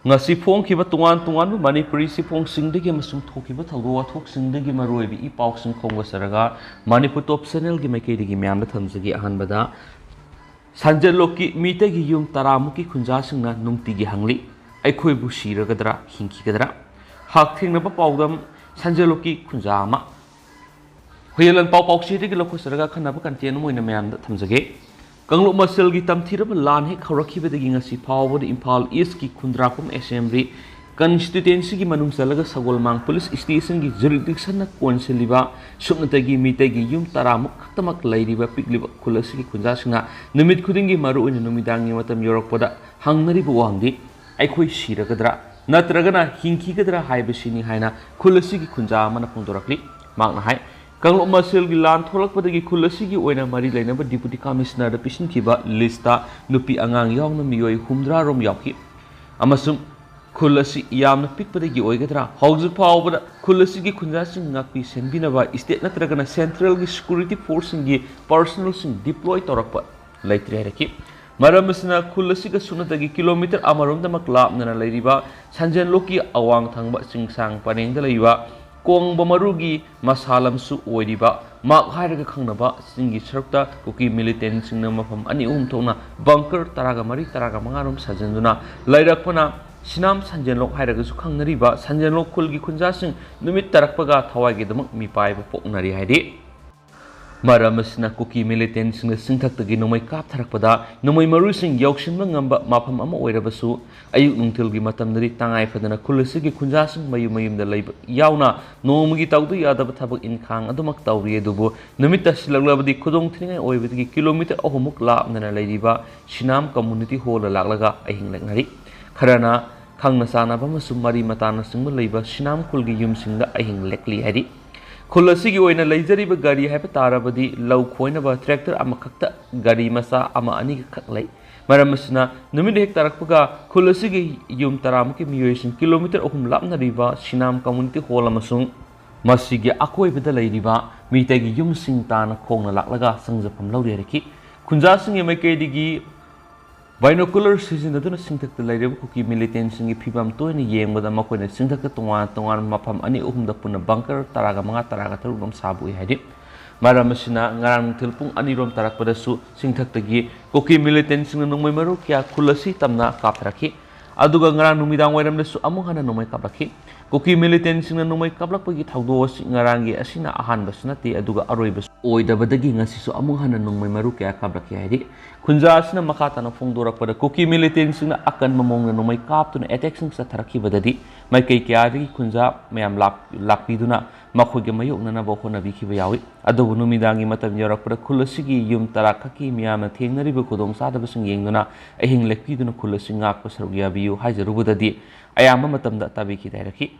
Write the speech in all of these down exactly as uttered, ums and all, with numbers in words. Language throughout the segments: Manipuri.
ꯉꯁꯤ ꯐꯣꯡꯈꯤꯕ ꯇꯣꯉꯥꯟ ꯇꯣꯉꯥꯟꯕ ꯃꯅꯤꯄꯨꯔꯤ ꯆꯦꯐꯣꯡꯁꯤꯡꯗꯒꯤ ꯑꯃꯁꯨꯡ ꯊꯣꯛꯈꯤꯕ ꯊꯧꯗꯣꯛ ꯋꯥꯊꯣꯛꯁꯤꯡꯗꯒꯤ ꯃꯔꯨꯑꯣꯏꯕ ꯏ ꯄꯥꯎꯁꯤꯡ ꯈꯣꯝꯒꯠꯆꯔꯒ ꯃꯅꯤꯄꯨꯔ ꯇꯣꯞ ꯆꯦꯅꯦꯜꯒꯤ ꯃꯥꯏꯀꯩꯗꯒꯤ ꯃꯌꯥꯝꯗ ꯊꯝꯖꯒꯦ꯫ ꯑꯍꯥꯟꯕꯗ, ꯁꯟꯖꯦꯜꯂꯣꯛꯀꯤ ꯃꯤꯇꯩꯒꯤ ꯌꯨꯝ ꯇꯔꯥꯃꯨꯛꯀꯤ ꯈꯨꯟꯖꯥꯁꯤꯡꯅ ꯅꯨꯡꯇꯤꯒꯤ ꯍꯪꯂꯤ, "ꯑꯩꯈꯣꯏꯕꯨ ꯁꯤꯔꯒꯗ꯭ꯔꯥ, ꯍꯤꯡꯈꯤꯒꯗ꯭ꯔꯥ?" ꯍꯛꯊꯦꯡꯅꯕ ꯄꯥꯎꯗꯝ: ꯁꯟꯖꯦꯜꯂꯣꯛꯀꯤ ꯈꯨꯟꯖꯥ ꯑꯃ꯫ ꯍꯨꯏꯌꯦꯟ ꯂꯥꯟꯄꯥꯎ ꯄꯥꯎꯆꯦꯗꯒꯤ ꯂꯧꯈꯠꯆꯔꯒ ꯑꯈꯟꯅꯕ content ꯑꯃ ꯑꯣꯏꯅ ꯃꯌꯥꯝꯗ ꯊꯝꯖꯒꯦ꯫ ꯀꯥꯡꯂꯨꯞ ꯃꯁꯦꯜꯒꯤ ꯇꯝꯊꯤꯔꯕ ꯂꯥꯟ ꯍꯦꯛ ꯍꯧꯔꯛꯈꯤꯕꯗꯒꯤ ꯉꯁꯤ ꯐꯥꯎꯕꯗ ꯏꯝꯐꯥꯜ ꯏꯁꯀꯤ ꯈꯨꯟꯗ꯭ꯔꯥꯛꯄꯝ ꯑꯦꯁꯦꯝꯕ꯭ꯂꯤ ꯀꯟꯁꯇꯤꯇ꯭ꯋꯦꯟꯁꯤꯒꯤ ꯃꯅꯨꯡ ꯆꯜꯂꯒ ꯁꯒꯣꯜꯃꯥꯡ ꯄꯨꯂꯤꯁ ꯁ꯭ꯇꯦꯁꯟꯒꯤ ꯖꯨꯔꯤꯗꯤꯛꯁꯟꯅ ꯀꯣꯟꯁꯤꯜꯂꯤꯕ ꯁꯨꯞꯅꯇꯒꯤ ꯃꯤꯇꯩꯒꯤ ꯌꯨꯝ ꯇꯔꯥꯃꯨꯛ ꯈꯛꯇꯃꯛ ꯂꯩꯔꯤꯕ ꯄꯤꯛꯂꯤꯕ ꯈꯨꯜ ꯑꯁꯤꯒꯤ ꯈꯨꯟꯖꯥꯁꯤꯡꯅ ꯅꯨꯃꯤꯠ ꯈꯨꯗꯤꯡꯒꯤ, ꯃꯔꯨꯑꯣꯏꯅ ꯅꯨꯃꯤꯗꯥꯡꯒꯤ ꯃꯇꯝ ꯌꯧꯔꯛꯄꯗ, ꯍꯪꯅꯔꯤꯕ ꯋꯥꯍꯪꯗꯤ, "ꯑꯩꯈꯣꯏ ꯁꯤꯔꯒꯗ꯭ꯔꯥ ꯅꯠꯇ꯭ꯔꯒꯅ ꯍꯤꯡꯈꯤꯒꯗ꯭ꯔꯥ?" ꯍꯥꯏꯕꯁꯤꯅꯤ ꯍꯥꯏꯅ ꯈꯨꯜ ꯑꯁꯤꯒꯤ ꯈꯨꯟꯖꯥ ꯑꯃꯅ ꯐꯣꯡꯗꯣꯔꯛꯂꯤ꯫ ꯃꯍꯥꯛꯅ ꯍꯥꯏ, ꯀꯥꯡꯂꯨꯞ ꯃꯁꯦꯜꯒꯤ ꯂꯥꯟ ꯊꯣꯛꯂꯛꯄꯗꯒꯤ ꯈꯨꯜ ꯑꯁꯤꯒꯤ ꯑꯣꯏꯅ ꯃꯔꯤ ꯂꯩꯅꯕ ꯗꯤꯄꯨꯇꯤ ꯀꯃꯤꯁꯅꯔꯗ ꯄꯤꯁꯤꯟꯈꯤꯕ ꯂꯤꯁꯇ ꯅꯨꯄꯤ ꯑꯉꯥꯡ ꯌꯥꯎꯅ ꯃꯤꯑꯣꯏ ꯍꯨꯝꯗ꯭ꯔꯥ ꯔꯣꯝ ꯌꯥꯎꯈꯤ ꯑꯃꯁꯨꯡ ꯈꯨꯜ ꯑꯁꯤ ꯌꯥꯝꯅ ꯄꯤꯛꯄꯗꯒꯤ ꯑꯣꯏꯒꯗ꯭ꯔꯥ, ꯍꯧꯖꯤꯛ ꯐꯥꯎꯕꯗ ꯈꯨꯜ ꯑꯁꯤꯒꯤ ꯈꯨꯟꯖꯥꯁꯤꯡ ꯉꯥꯛꯄꯤ ꯁꯦꯟꯕꯤꯅꯕ ꯁ꯭ꯇꯦꯠ ꯅꯠꯇ꯭ꯔꯒꯅ ꯁꯦꯟꯇ꯭ꯔꯦꯜꯒꯤ ꯁꯦꯀ꯭ꯌꯨꯔꯤꯇꯤ ꯐꯣꯔꯁꯁꯤꯡꯒꯤ ꯄꯔꯁꯅꯦꯜꯁꯤꯡ ꯗꯤꯄ꯭ꯂꯣꯏ ꯇꯧꯔꯛꯄ ꯂꯩꯇ꯭ꯔꯦ ꯍꯥꯏꯔꯛꯈꯤ꯫ ꯃꯔꯝ ꯑꯁꯤꯅ ꯈꯨꯜ ꯑꯁꯤꯒ ꯁꯨꯞꯅꯇꯒꯤ ꯀꯤꯂꯣꯃꯤꯇꯔ ꯑꯃꯔꯣꯝꯗꯃꯛ ꯂꯥꯞꯅꯅ ꯂꯩꯔꯤꯕ ꯁꯟꯖꯦꯟꯂꯣꯛꯀꯤ ꯑꯋꯥꯡ ꯊꯪꯕ ꯆꯤꯡꯁꯥꯡ ꯄꯔꯦꯡꯗ ꯂꯩꯕ ꯀꯣꯡꯕ ꯃꯔꯨꯒꯤ ꯃꯁꯥꯂꯝꯁꯨ ꯑꯣꯏꯔꯤꯕ ꯃꯥꯛ ꯍꯥꯏꯔꯒ ꯈꯪꯅꯕ ꯆꯤꯡꯒꯤ ꯁꯔꯨꯛꯇ ꯀꯨꯀꯤ ꯃꯤꯂꯤꯇꯦꯟꯁꯤꯡꯅ ꯃꯐꯝ ꯑꯅꯤ ꯑꯍꯨꯝ ꯊꯣꯛꯅ ꯕꯪꯀꯔ ꯇꯔꯥꯒ ꯃꯔꯤ, ꯇꯔꯥꯒ ꯃꯉꯥ ꯔꯣꯝ ꯁꯥꯖꯤꯟꯗꯨꯅ ꯂꯩꯔꯛꯄꯅ ꯁꯤꯅꯥꯝ ꯁꯟꯖꯦꯟꯂꯣꯛ ꯍꯥꯏꯔꯒꯁꯨ ꯈꯪꯅꯔꯤꯕ ꯁꯟꯖꯦꯟꯂꯣꯛ ꯈꯨꯜꯒꯤ ꯈꯨꯟꯖꯥꯁꯤꯡ ꯅꯨꯃꯤꯠ ꯇꯥꯔꯛꯄꯒ ꯊꯋꯥꯏꯒꯤꯗꯃꯛ ꯃꯤꯄꯥꯏꯕ ꯄꯣꯛꯅꯔꯤ ꯍꯥꯏꯔꯤ꯫ ꯃꯔꯝ ꯑꯁꯤꯅ ꯀꯨꯀꯤ ꯃꯤꯂꯤꯇꯦꯟꯁꯤꯡꯅ ꯆꯤꯡꯊꯛꯇꯒꯤ ꯅꯣꯡꯃꯩ ꯀꯥꯞꯊꯔꯛꯄꯗ ꯅꯣꯡꯃꯩ ꯃꯔꯨꯁꯤꯡ ꯌꯧꯁꯤꯟꯕ ꯉꯝꯕ ꯃꯐꯝ ꯑꯃ ꯑꯣꯏꯔꯕꯁꯨ, ꯑꯌꯨꯛ ꯅꯨꯡꯊꯤꯜꯒꯤ ꯃꯇꯝꯗꯗꯤ ꯇꯉꯥꯏ ꯐꯗꯅ ꯈꯨꯜ ꯑꯁꯤꯒꯤ ꯈꯨꯟꯖꯥꯁꯤꯡ ꯃꯌꯨꯝ ꯃꯌꯨꯝꯗ ꯂꯩꯕ ꯌꯥꯎꯅ ꯅꯣꯡꯃꯒꯤ ꯇꯧꯗ ꯌꯥꯗꯕ ꯊꯕꯛ ꯏꯟꯈꯥꯡ ꯑꯗꯨꯃꯛ ꯇꯧꯔꯤ꯫ ꯑꯗꯨꯕꯨ ꯅꯨꯃꯤꯠ ꯇꯥꯁꯤꯜꯂꯛꯂꯕꯗꯤ ꯈꯨꯗꯣꯡ ꯊꯤꯅꯤꯡꯉꯥꯏ ꯑꯣꯏꯕꯗꯒꯤ ꯀꯤꯂꯣꯃꯤꯇꯔ ꯑꯍꯨꯝꯃꯨꯛ ꯂꯥꯞꯅꯅ ꯂꯩꯔꯤꯕ ꯁꯤꯅꯥꯝ ꯀꯝꯃꯨꯅꯤꯇꯤ ꯍꯣꯜꯗ ꯂꯥꯛꯂꯒ ꯑꯍꯤꯡ ꯂꯦꯛꯅꯔꯤ꯫ ꯈꯔꯅ ꯈꯪꯅ ꯆꯥꯟꯅꯕ ꯑꯃꯁꯨꯡ ꯃꯔꯤ ꯃꯇꯥꯅꯆꯤꯡꯕ ꯂꯩꯕ ꯁꯤꯅꯥꯝ ꯈꯨꯜꯒꯤ ꯌꯨꯝꯁꯤꯡꯗ ꯑꯍꯤꯡ ꯂꯦꯛꯂꯤ ꯍꯥꯏꯔꯤ꯫ ꯈꯨꯜ ꯑꯁꯤꯒꯤ ꯑꯣꯏꯅ ꯂꯩꯖꯔꯤꯕ ꯒꯥꯔꯤ ꯍꯥꯏꯕ ꯇꯥꯔꯕꯗꯤ ꯂꯧ ꯈꯣꯏꯅꯕ ꯇ꯭ꯔꯦꯛꯇꯔ ꯑꯃꯈꯛꯇ, ꯒꯥꯔꯤ ꯃꯆꯥ ꯑꯃ ꯑꯅꯤꯈꯛ ꯂꯩ꯫ ꯃꯔꯝ ꯑꯁꯤꯅ ꯅꯨꯃꯤꯠ ꯍꯦꯛ ꯇꯥꯔꯛꯄꯒ ꯈꯨꯜ ꯑꯁꯤꯒꯤ ꯌꯨꯝ ꯇꯔꯥꯃꯨꯛꯀꯤ ꯃꯤꯑꯣꯏꯁꯤꯡ ꯀꯤꯂꯣꯃꯤꯇꯔ ꯑꯍꯨꯝ ꯂꯥꯞꯅꯔꯤꯕ ꯁꯤꯅꯥꯝ ꯀꯝꯃꯨꯅꯤꯇꯤ ꯍꯣꯜ ꯑꯃꯁꯨꯡ ꯃꯁꯤꯒꯤ ꯑꯀꯣꯏꯕꯗ ꯂꯩꯔꯤꯕ ꯃꯤꯇꯩꯒꯤ ꯌꯨꯝꯁꯤꯡ ꯇꯥꯅ ꯈꯣꯡꯅ ꯂꯥꯛꯂꯒ ꯆꯪꯖꯐꯝ ꯂꯧꯔꯤ ꯍꯥꯏꯔꯛꯈꯤ꯫ ꯈꯨꯟꯖꯥꯁꯤꯡꯒꯤ ꯃꯥꯏꯀꯩꯗꯒꯤ Binocular ꯁꯤꯖꯤꯟꯅꯗꯨꯅ ꯆꯤꯡꯊꯛꯇ ꯂꯩꯔꯤꯕ ꯀꯨꯀꯤ militantꯁꯤꯡꯒꯤ ꯐꯤꯕꯝ ꯇꯣꯏꯅ ꯌꯦꯡꯕꯗ ꯃꯈꯣꯏꯅ ꯆꯤꯡꯊꯛꯇ ꯇꯣꯉꯥꯟ ꯇꯣꯉꯥꯟꯕ ꯃꯐꯝ ꯑꯅꯤ ꯑꯍꯨꯝꯗ ꯄꯨꯟꯅ bunker ꯇꯔꯥꯒ ꯃꯉꯥ, ꯇꯔꯥꯒ ꯇꯔꯨꯛ ꯔꯣꯝ ꯁꯥꯕ ꯎꯏ ꯍꯥꯏꯔꯤ꯫ ꯃꯔꯝ ꯑꯁꯤꯅ ꯉꯔꯥꯡ ꯅꯨꯡꯊꯤꯜ ꯄꯨꯡ ꯑꯅꯤ ꯔꯣꯝ ꯇꯥꯔꯛꯄꯗꯁꯨ ꯆꯤꯡꯊꯛꯇꯒꯤ ꯀꯨꯀꯤ militantꯁꯤꯡꯅ ꯅꯣꯡꯃꯩ ꯃꯔꯨ ꯀꯌꯥ ꯈꯨꯜ ꯑꯁꯤ ꯇꯝꯅ ꯀꯥꯞꯊꯔꯛꯈꯤ꯫ ꯑꯗꯨꯒ ꯉꯔꯥꯡ ꯅꯨꯃꯤꯗꯥꯡ ꯋꯥꯏꯔꯝꯗꯁꯨ ꯑꯃꯨꯛ ꯍꯟꯅ ꯅꯣꯡꯃꯩ ꯀꯥꯞꯂꯛꯈꯤ꯫ ꯀꯨꯀꯤ militantꯁꯤꯡꯅ ꯅꯣꯡꯃꯩ ꯀꯥꯞꯂꯛꯄꯒꯤ ꯊꯧꯗꯣꯛ ꯑꯁꯤ ꯉꯔꯥꯡꯒꯤ ꯑꯁꯤꯅ ꯑꯍꯥꯟꯕꯁꯨ ꯅꯠꯇꯦ, ꯑꯗꯨꯒ ꯑꯔꯣꯏꯕꯁꯨ ꯑꯣꯏꯗꯕꯗꯒꯤ ꯉꯁꯤꯁꯨ ꯑꯃꯨꯛ ꯍꯟꯅ ꯅꯣꯡꯃꯩ ꯃꯔꯨ ꯀꯌꯥ ꯀꯥꯞꯂꯛꯈꯤ ꯍꯥꯏꯔꯤ꯫ ꯈꯨꯟꯖꯥ ꯑꯁꯤꯅ ꯃꯈꯥ ꯇꯥꯅ ꯐꯣꯡꯗꯣꯔꯛꯄꯗ, ꯀꯨꯀꯤ militantꯁꯤꯡꯅ ꯑꯀꯟꯕ ꯃꯑꯣꯡꯗ ꯅꯣꯡꯃꯩ ꯀꯥꯞꯇꯨꯅ attackꯁꯤꯡ ꯆꯠꯊꯔꯛꯈꯤꯕꯗꯗꯤ ꯃꯥꯏꯀꯩ ꯀꯌꯥꯗꯒꯤ ꯈꯨꯟꯖꯥ ꯃꯌꯥꯝ ꯂꯥꯛ-, ꯂꯥꯛꯄꯤꯗꯨꯅ ꯃꯈꯣꯏꯒ ꯃꯥꯌꯣꯛꯅꯅꯕ ꯍꯣꯠꯅꯕꯤꯈꯤꯕ ꯌꯥꯎꯏ꯫ ꯑꯗꯨꯕꯨ ꯅꯨꯃꯤꯗꯥꯡꯒꯤ ꯃꯇꯝ ꯌꯧꯔꯛꯄꯗ ꯈꯨꯜ ꯑꯁꯤꯒꯤ ꯌꯨꯝ ꯇꯔꯥ ꯈꯛꯀꯤ ꯃꯤꯌꯥꯝꯅ ꯊꯦꯡꯅꯔꯤꯕ ꯈꯨꯗꯣꯡꯆꯥꯗꯕꯁꯤꯡ ꯌꯦꯡꯗꯨꯅ ꯑꯍꯤꯡ ꯂꯦꯛꯄꯤꯗꯨꯅ ꯈꯨꯜ ꯑꯁꯤ ꯉꯥꯛꯄ ꯁꯔꯨꯛ ꯌꯥꯕꯤꯌꯨ ꯍꯥꯏꯖꯔꯨꯕꯗꯗꯤ ꯑꯌꯥꯝꯕ ꯃꯇꯝꯗ ꯇꯥꯕꯤꯈꯤꯗꯦ ꯍꯥꯏꯔꯛꯈꯤ꯫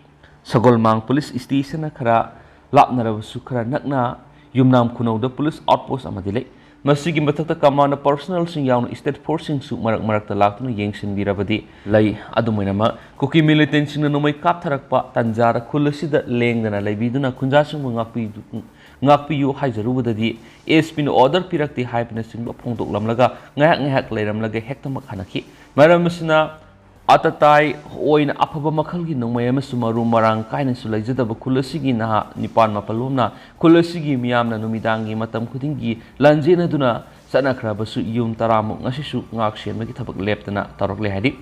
ꯁꯒꯣꯜꯃꯥꯡ police stationꯅ ꯈꯔ ꯂꯥꯞꯅꯔꯕꯁꯨ ꯈꯔ ꯅꯛꯅ ꯌꯨꯝꯅꯥꯝ ꯈꯨꯅꯧꯗ police outpost ꯑꯃꯗꯤ ꯂꯩ꯫ ꯃꯁꯤꯒꯤ ꯃꯊꯛꯇ commando personnelꯁꯤꯡ ꯌꯥꯎꯅ state forceꯁꯤꯡꯁꯨ ꯃꯔꯛ ꯃꯔꯛꯇ ꯂꯥꯛꯇꯨꯅ ꯌꯦꯡꯁꯤꯟꯕꯤꯔꯕꯗꯤ ꯂꯩ꯫ ꯑꯗꯨꯝ ꯑꯣꯏꯅꯃꯛ, ꯀꯨꯀꯤ militantꯁꯤꯡꯅ ꯅꯣꯡꯃꯩ ꯀꯥꯞꯊꯔꯛꯄ ꯇꯥꯟꯖꯥꯗ ꯈꯨꯜ ꯑꯁꯤꯗ ꯂꯦꯡꯗꯅ ꯂꯩꯕꯤꯗꯨꯅ ꯈꯨꯟꯖꯥꯁꯤꯡꯕꯨ ꯉꯥꯛꯄꯤ-, ꯉꯥꯛꯄꯤꯌꯨ ꯍꯥꯏꯖꯔꯨꯕꯗꯗꯤ, S Pꯅ order ꯄꯤꯔꯛꯇꯦ ꯍꯥꯏꯕꯅꯆꯤꯡꯕ ꯐꯣꯡꯗꯣꯛꯂꯝꯂꯒ ꯉꯥꯏꯍꯥꯛ ꯉꯥꯏꯍꯥꯛ ꯂꯩꯔꯝꯂꯒ ꯍꯦꯛꯇꯃꯛ ꯍꯟꯅꯈꯤ꯫ ꯃꯔꯝ ꯑꯁꯤꯅ, ꯑꯇꯇꯥꯏ ꯑꯣꯏꯅ ꯑꯐꯕ ꯃꯈꯜꯒꯤ ꯅꯣꯡꯃꯩ ꯑꯃꯁꯨ ꯃꯔꯨ ꯃꯔꯥꯡ ꯀꯥꯏꯅꯁꯨ ꯂꯩꯖꯗꯕ ꯈꯨꯜ ꯑꯁꯤꯒꯤ ꯅꯍꯥ ꯅꯤꯄꯥꯟ ꯃꯥꯄꯜ ꯂꯣꯝꯅ ꯈꯨꯜ ꯑꯁꯤꯒꯤ ꯃꯤꯌꯥꯝꯅ ꯅꯨꯃꯤꯗꯥꯡꯒꯤ ꯃꯇꯝ ꯈꯨꯗꯤꯡꯒꯤ ꯂꯥꯟꯖꯦꯟꯅꯗꯨꯅ ꯆꯠꯅꯈ꯭ꯔꯕꯁꯨ ꯌꯨꯝ ꯇꯔꯥꯃꯨꯛ ꯉꯁꯤꯁꯨ ꯉꯥꯛ ꯁꯦꯟꯕꯒꯤ ꯊꯕꯛ ꯂꯦꯞꯇꯅ ꯇꯧꯔꯛꯂꯦ ꯍꯥꯏꯔꯤ꯫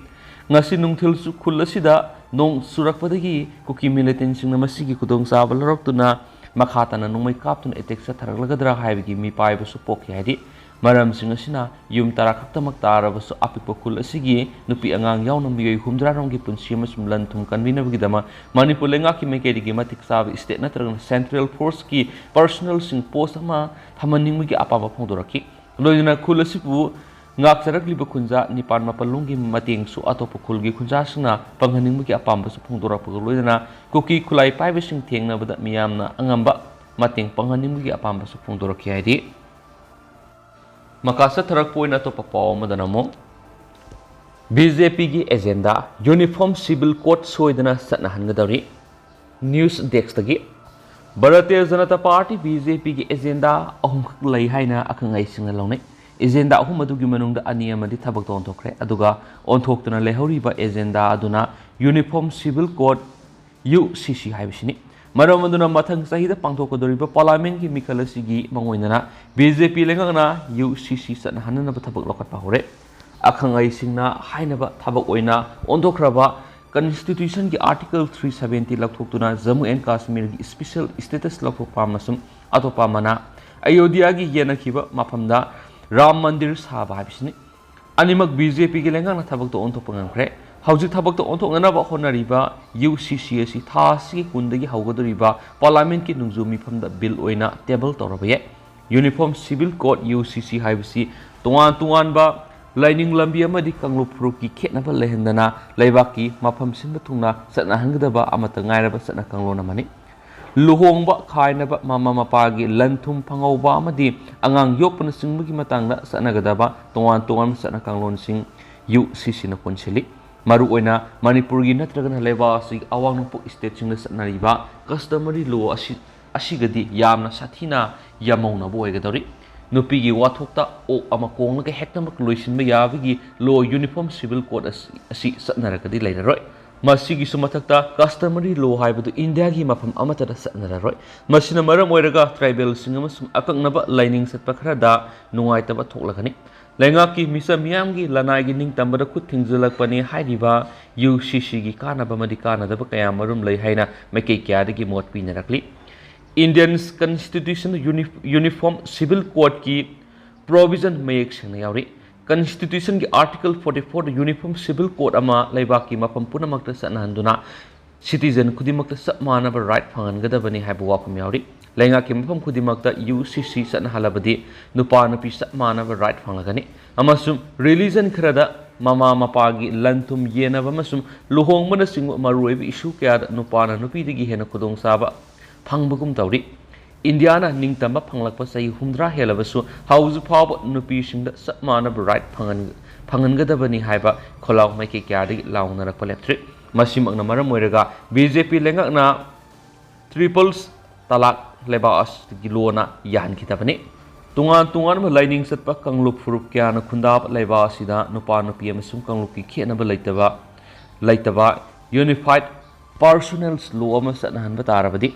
ꯉꯁꯤ ꯅꯨꯡꯊꯤꯜꯁꯨ ꯈꯨꯜ ꯑꯁꯤꯗ ꯅꯣꯡ ꯆꯨꯔꯛꯄꯗꯒꯤ ꯀꯨꯀꯤ militantꯁꯤꯡꯅ ꯃꯁꯤꯒꯤ ꯈꯨꯗꯣꯡꯆꯥꯕ ꯂꯧꯔꯛꯇꯨꯅ ꯃꯈꯥ ꯇꯥꯅ ꯅꯣꯡꯃꯩ ꯀꯥꯞꯇꯨꯅ attack ꯆꯠꯊꯔꯛꯂꯒꯗ꯭ꯔꯥ ꯍꯥꯏꯕꯒꯤ ꯃꯤꯄꯥꯏꯕꯁꯨ ꯄꯣꯛꯈꯤ ꯍꯥꯏꯔꯤ꯫ ꯃꯔꯝꯁꯤꯡ ꯑꯁꯤꯅ ꯌꯨꯝ ꯇꯔꯥ ꯈꯛꯇꯃꯛ ꯇꯥꯔꯕꯁꯨ ꯑꯄꯤꯛꯄ ꯈꯨꯜ ꯑꯁꯤꯒꯤ ꯅꯨꯄꯤ ꯑꯉꯥꯡ ꯌꯥꯎꯅ ꯃꯤꯑꯣꯏ ꯍꯨꯝꯗ꯭ꯔꯥ ꯔꯣꯝꯒꯤ ꯄꯨꯟꯁꯤ ꯑꯃꯁꯨꯡ ꯂꯟ ꯊꯨꯝ ꯀꯟꯕꯤꯅꯕꯒꯤꯗꯃꯛ ꯃꯅꯤꯄꯨꯔ ꯂꯩꯉꯥꯛꯀꯤ ꯃꯥꯏꯀꯩꯗꯒꯤ ꯃꯇꯤꯛ ꯆꯥꯕ state ꯅꯠꯇ꯭ꯔꯒꯅ central forceꯀꯤ personnelꯁꯤꯡ post ꯑꯃ ꯊꯝꯍꯟꯅꯤꯡꯕꯒꯤ ꯑꯄꯥꯝꯕ ꯐꯣꯡꯗꯣꯔꯛꯈꯤ꯫ ꯂꯣꯏꯅꯅ ꯈꯨꯜ ꯑꯁꯤꯕꯨ ꯉꯥꯛꯆꯔꯛꯂꯤꯕ ꯈꯨꯟꯖꯥ ꯅꯤꯄꯥꯟ ꯃꯥꯄꯜ ꯂꯣꯝꯒꯤ ꯃꯇꯦꯡꯁꯨ ꯑꯇꯣꯞꯄ ꯈꯨꯜꯒꯤ ꯈꯨꯟꯖꯥꯁꯤꯡꯅ ꯄꯥꯡꯍꯟꯅꯤꯡꯕꯒꯤ ꯑꯄꯥꯝꯕꯁꯨ ꯐꯣꯡꯗꯣꯔꯛꯄꯒ ꯂꯣꯏꯅꯅ ꯀꯨꯀꯤ ꯈꯨꯠꯂꯥꯏ ꯄꯥꯏꯕꯁꯤꯡ ꯊꯦꯡꯅꯕꯗ ꯃꯤꯌꯥꯝꯅ ꯑꯉꯝꯕ ꯃꯇꯦꯡ ꯄꯥꯡꯍꯟꯅꯤꯡꯕꯒꯤ ꯑꯄꯥꯝꯕꯁꯨ ꯐꯣꯡꯗꯣꯔꯛꯈꯤ ꯍꯥꯏꯔꯤ꯫ ꯃꯈꯥ ꯆꯠꯊꯔꯛꯄ ꯑꯣꯏꯅ ꯑꯇꯣꯞꯄ ꯄꯥꯎ ꯑꯃꯗꯅ ꯑꯃꯨꯛ, BJPꯒꯤ agenda, uniform civil code ꯁꯣꯏꯗꯅ ꯆꯠꯅꯍꯟꯒꯗꯧꯔꯤ꯫ News deskꯇꯒꯤ, Bharatiya Janata party, BJPꯒꯤ agenda ꯑꯍꯨꯝꯈꯛ ꯂꯩ ꯍꯥꯏꯅ ꯑꯈꯪ ꯑꯍꯩꯁꯤꯡꯅ ꯂꯧꯅꯩ꯫ ꯑꯦꯖꯦꯟꯗꯥ ꯑꯍꯨꯝ ꯑꯗꯨꯒꯤ ꯃꯅꯨꯡꯗ ꯑꯅꯤ ꯑꯃꯗꯤ ꯊꯕꯛꯇ ꯑꯣꯟꯊꯣꯛꯈ꯭ꯔꯦ꯫ ꯑꯗꯨꯒ ꯑꯣꯟꯊꯣꯛꯇꯨꯅ ꯂꯩꯍꯧꯔꯤꯕ ꯑꯦꯖꯦꯟꯗꯥ ꯑꯗꯨꯅ Uniform Civil Code, U C C ꯍꯥꯏꯕꯁꯤꯅꯤ꯫ ꯃꯔꯝ ꯑꯗꯨꯅ ꯃꯊꯪ ꯆꯍꯤꯗ ꯄꯥꯡꯊꯣꯛꯀꯗꯧꯔꯤꯕ ꯄꯥꯔꯂꯥꯃꯦꯟꯒꯤ ꯃꯤꯈꯜ ꯑꯁꯤꯒꯤ ꯃꯥꯡꯑꯣꯏꯅꯅ B J P ꯂꯩꯉꯥꯛꯅ U C C ꯆꯠꯅꯍꯟꯅꯅꯕ ꯊꯕꯛ ꯂꯧꯈꯠꯄ ꯍꯧꯔꯦ꯫ ꯑꯈꯪ ꯑꯍꯩꯁꯤꯡꯅ ꯍꯥꯏꯅꯕ ꯊꯕꯛ ꯑꯣꯏꯅ ꯑꯣꯟꯊꯣꯛꯈ꯭ꯔꯕ Constitution ꯒꯤ Article three seventy ꯂꯧꯊꯣꯛꯇꯨꯅ Jammu and Kashmir ꯒꯤ special status ꯂꯧꯊꯣꯛꯄ ꯑꯃꯁꯨꯡ ꯑꯇꯣꯞꯄ ꯑꯃꯅ ꯑꯌꯣꯙ꯭ꯌꯥꯒꯤ ꯌꯦꯟꯅꯈꯤꯕ ꯃꯐꯝꯗ ꯔꯥꯝ ꯃꯟꯗꯤꯔ ꯁꯥꯕ ꯍꯥꯏꯕꯁꯤꯅꯤ꯫ ꯑꯅꯤꯃꯛ B J P ꯒꯤ ꯂꯩꯉꯥꯛꯅ ꯊꯕꯛꯇ ꯑꯣꯟꯊꯣꯛꯄ ꯉꯝꯈ꯭ꯔꯦ꯫ ꯍꯧꯖꯤꯛ ꯊꯕꯛꯇ ꯑꯣꯟꯊꯣꯛꯅꯅꯕ ꯍꯣꯠꯅꯔꯤꯕ U C C ꯑꯁꯤ ꯊꯥ ꯑꯁꯤꯒꯤ ꯀꯨꯟꯗꯒꯤ ꯍꯧꯒꯗꯧꯔꯤꯕ ꯄꯥꯔꯂꯥꯃꯦꯟꯒꯤ ꯅꯣꯡꯖꯨ ꯃꯤꯐꯝꯗ ꯕꯤꯜ ꯑꯣꯏꯅ ꯇꯦꯕꯜ ꯇꯧꯔꯕ ꯌꯥꯏ꯫ Uniform Civil Code, U C C ꯍꯥꯏꯕꯁꯤ ꯇꯣꯉꯥꯟ ꯇꯣꯉꯥꯟꯕ ꯂꯥꯏꯅꯤꯡ ꯂꯝꯕꯤ ꯑꯃꯗꯤ ꯀꯥꯡꯂꯨꯞ ꯐꯨꯔꯨꯞꯀꯤ ꯈꯦꯠꯅꯕ ꯂꯩꯍꯟꯗꯅ ꯂꯩꯕꯥꯛꯀꯤ ꯃꯐꯝ ꯁꯤꯟꯕ ꯊꯨꯡꯅ ꯆꯠꯅꯍꯟꯒꯗꯕ ꯑꯃꯠꯇ ꯉꯥꯏꯔꯕ ꯆꯠꯅ ꯀꯥꯡꯂꯣꯟ ꯑꯃꯅꯤ꯫ ꯂꯨꯍꯣꯡꯕ, ꯈꯥꯏꯅꯕ, ꯃꯃꯥ ꯃꯄꯥꯒꯤ ꯂꯟ ꯊꯨꯝ ꯐꯪꯍꯧꯕ ꯑꯃꯗꯤ ꯑꯉꯥꯡ ꯌꯣꯛꯄꯅꯆꯤꯡꯕꯒꯤ ꯃꯇꯥꯡꯗ ꯆꯠꯅꯒꯗꯕ ꯇꯣꯉꯥꯟ ꯇꯣꯉꯥꯟꯕ ꯆꯠꯅ ꯀꯥꯡꯂꯣꯟꯁꯤꯡ U C C ꯅ ꯀꯣꯟꯁꯤꯜꯂꯤ꯫ ꯃꯔꯨꯑꯣꯏꯅ ꯃꯅꯤꯄꯨꯔꯒꯤ ꯅꯠꯇ꯭ꯔꯒꯅ ꯂꯩꯕꯥꯛ ꯑꯁꯤꯒꯤ ꯑꯋꯥꯡ ꯅꯣꯡꯄꯣꯛ state ꯁꯤꯡꯗ ꯆꯠꯅꯔꯤꯕ customary law ꯑꯁꯤ, ꯑꯁꯤꯒꯗꯤ ꯌꯥꯝꯅ ꯁꯥꯊꯤꯅ ꯌꯥꯃꯧꯅꯕ ꯑꯣꯏꯒꯗꯧꯔꯤ꯫ ꯅꯨꯄꯤꯒꯤ ꯋꯥꯊꯣꯛꯇ ꯑꯣꯛ ꯑꯃ ꯀꯣꯡꯂꯒ ꯍꯦꯛꯇꯃꯛ ꯂꯣꯏꯁꯤꯟꯕ ꯌꯥꯕꯒꯤ law, Uniform Civil Code ꯑꯁꯤ, ꯑꯁꯤ ꯆꯠꯅꯔꯒꯗꯤ ꯂꯩꯔꯔꯣꯏ꯫ ꯃꯁꯤꯒꯤꯁꯨ ꯃꯊꯛꯇ customary law ꯍꯥꯏꯕꯗꯨ ꯏꯟꯗꯤꯌꯥꯒꯤ ꯃꯐꯝ ꯑꯃꯠꯇꯗ ꯆꯠꯅꯔꯔꯣꯏ꯫ ꯃꯁꯤꯅ ꯃꯔꯝ ꯑꯣꯏꯔꯒ tribal ꯁꯤꯡ ꯑꯃꯁꯨꯡ ꯑꯀꯛꯅꯕ ꯂꯥꯏꯅꯤꯡ ꯆꯠꯄ ꯈꯔꯗ ꯅꯨꯡꯉꯥꯏꯇꯕ ꯊꯣꯛꯂꯒꯅꯤ꯫ ꯂꯩꯉꯥꯛꯀꯤ ꯃꯤꯆꯝ ꯃꯤꯌꯥꯝꯒꯤ ꯂꯅꯥꯏꯒꯤ ꯅꯤꯡꯇꯝꯕꯗ ꯈꯨꯠ ꯊꯤꯡꯖꯤꯜꯂꯛꯄꯅꯤ ꯍꯥꯏꯔꯤꯕ U C C ꯒꯤ ꯀꯥꯟꯅꯕ ꯑꯃꯗꯤ ꯀꯥꯟꯅꯗꯕ ꯀꯌꯥ ꯃꯔꯨꯝ ꯂꯩ ꯍꯥꯏꯅ ꯃꯥꯏꯀꯩ ꯀꯌꯥꯗꯒꯤ ꯃꯣꯠ ꯄꯤꯅꯔꯛꯂꯤ꯫ Indian Constitution Uni-, Uniform Civil Code ꯀꯤ provision ꯃꯌꯦꯛ ꯁꯦꯡꯅ ꯌꯥꯎꯔꯤ꯫ Constitution ꯒꯤ Article forty four ꯗ Uniform Civil Code ꯑꯃ ꯂꯩꯕꯥꯛꯀꯤ ꯃꯐꯝ ꯄꯨꯝꯅꯃꯛꯇ ꯆꯠꯅꯍꯟꯗꯨꯅ citizen ꯈꯨꯗꯤꯡꯃꯛꯇ ꯆꯞ ꯃꯥꯟꯅꯕ right ꯐꯪꯍꯟꯒꯗꯕꯅꯤ ꯍꯥꯏꯕ ꯋꯥꯐꯝ ꯌꯥꯎꯔꯤ꯫ ꯂꯩꯉꯥꯛꯀꯤ ꯃꯐꯝ ꯈꯨꯗꯤꯡꯃꯛꯇ U C C ꯆꯠꯅꯍꯜꯂꯕꯗꯤ ꯅꯨꯄꯥ ꯅꯨꯄꯤ ꯆꯞ ꯃꯥꯟꯅꯕ right ꯐꯪꯂꯒꯅꯤ꯫ ꯑꯃꯁꯨꯡ religion ꯈꯔꯗ ꯃꯃꯥ ꯃꯄꯥꯒꯤ ꯂꯟ ꯊꯨꯝ ꯌꯦꯟꯅꯕ ꯑꯃꯁꯨꯡ ꯂꯨꯍꯣꯡꯕꯅꯆꯤꯡꯕ ꯃꯔꯨꯑꯣꯏꯕ issue ꯀꯌꯥꯗ ꯅꯨꯄꯥꯅ ꯅꯨꯄꯤꯗꯒꯤ ꯍꯦꯟꯅ ꯈꯨꯗꯣꯡꯆꯥꯕ ꯐꯪꯕꯒꯨꯝ ꯇꯧꯔꯤ꯫ ꯏꯟꯗꯤꯌꯥꯅ ꯅꯤꯡꯇꯝꯕ ꯐꯪꯂꯛꯄ ꯆꯍꯤ ꯍꯨꯝꯗ꯭ꯔꯥ ꯍꯦꯜꯂꯕꯁꯨ ꯍꯧꯖꯤꯛ ꯐꯥꯎꯕ ꯅꯨꯄꯤꯁꯤꯡꯗ ꯆꯞ ꯃꯥꯟꯅꯕ right ꯐꯪꯍꯟ-, ꯐꯪꯍꯟꯒꯗꯕꯅꯤ ꯍꯥꯏꯕ ꯈꯣꯜꯂꯥꯎ ꯃꯥꯏꯀꯩ ꯀꯌꯥꯗꯒꯤ ꯂꯥꯎꯅꯔꯛꯄ ꯂꯦꯞꯇ꯭ꯔꯤ꯫ ꯃꯁꯤꯃꯛꯅ ꯃꯔꯝ ꯑꯣꯏꯔꯒ B J P ꯂꯩꯉꯥꯛꯅ triple talaq ꯂꯩꯕꯥꯛ ꯑꯁꯤꯒꯤ law ꯅ ꯌꯥꯍꯟꯈꯤꯗꯕꯅꯤ꯫ ꯇꯣꯉꯥꯟ ꯇꯣꯉꯥꯟꯕ ꯂꯥꯏꯅꯤꯡ ꯆꯠꯄ ꯀꯥꯡꯂꯨꯞ ꯐꯨꯔꯨꯞ ꯀꯌꯥꯅ ꯈꯨꯟꯗꯥꯕ ꯂꯩꯕꯥꯛ ꯑꯁꯤꯗ ꯅꯨꯄꯥ ꯅꯨꯄꯤ ꯑꯃꯁꯨꯡ ꯀꯥꯡꯂꯨꯞꯀꯤ ꯈꯦꯠꯅꯕ ꯂꯩꯇꯕ, ꯂꯩꯇꯕ Unified Personnel Law ꯑꯃ ꯆꯠꯅꯍꯟꯕ ꯇꯥꯔꯕꯗꯤ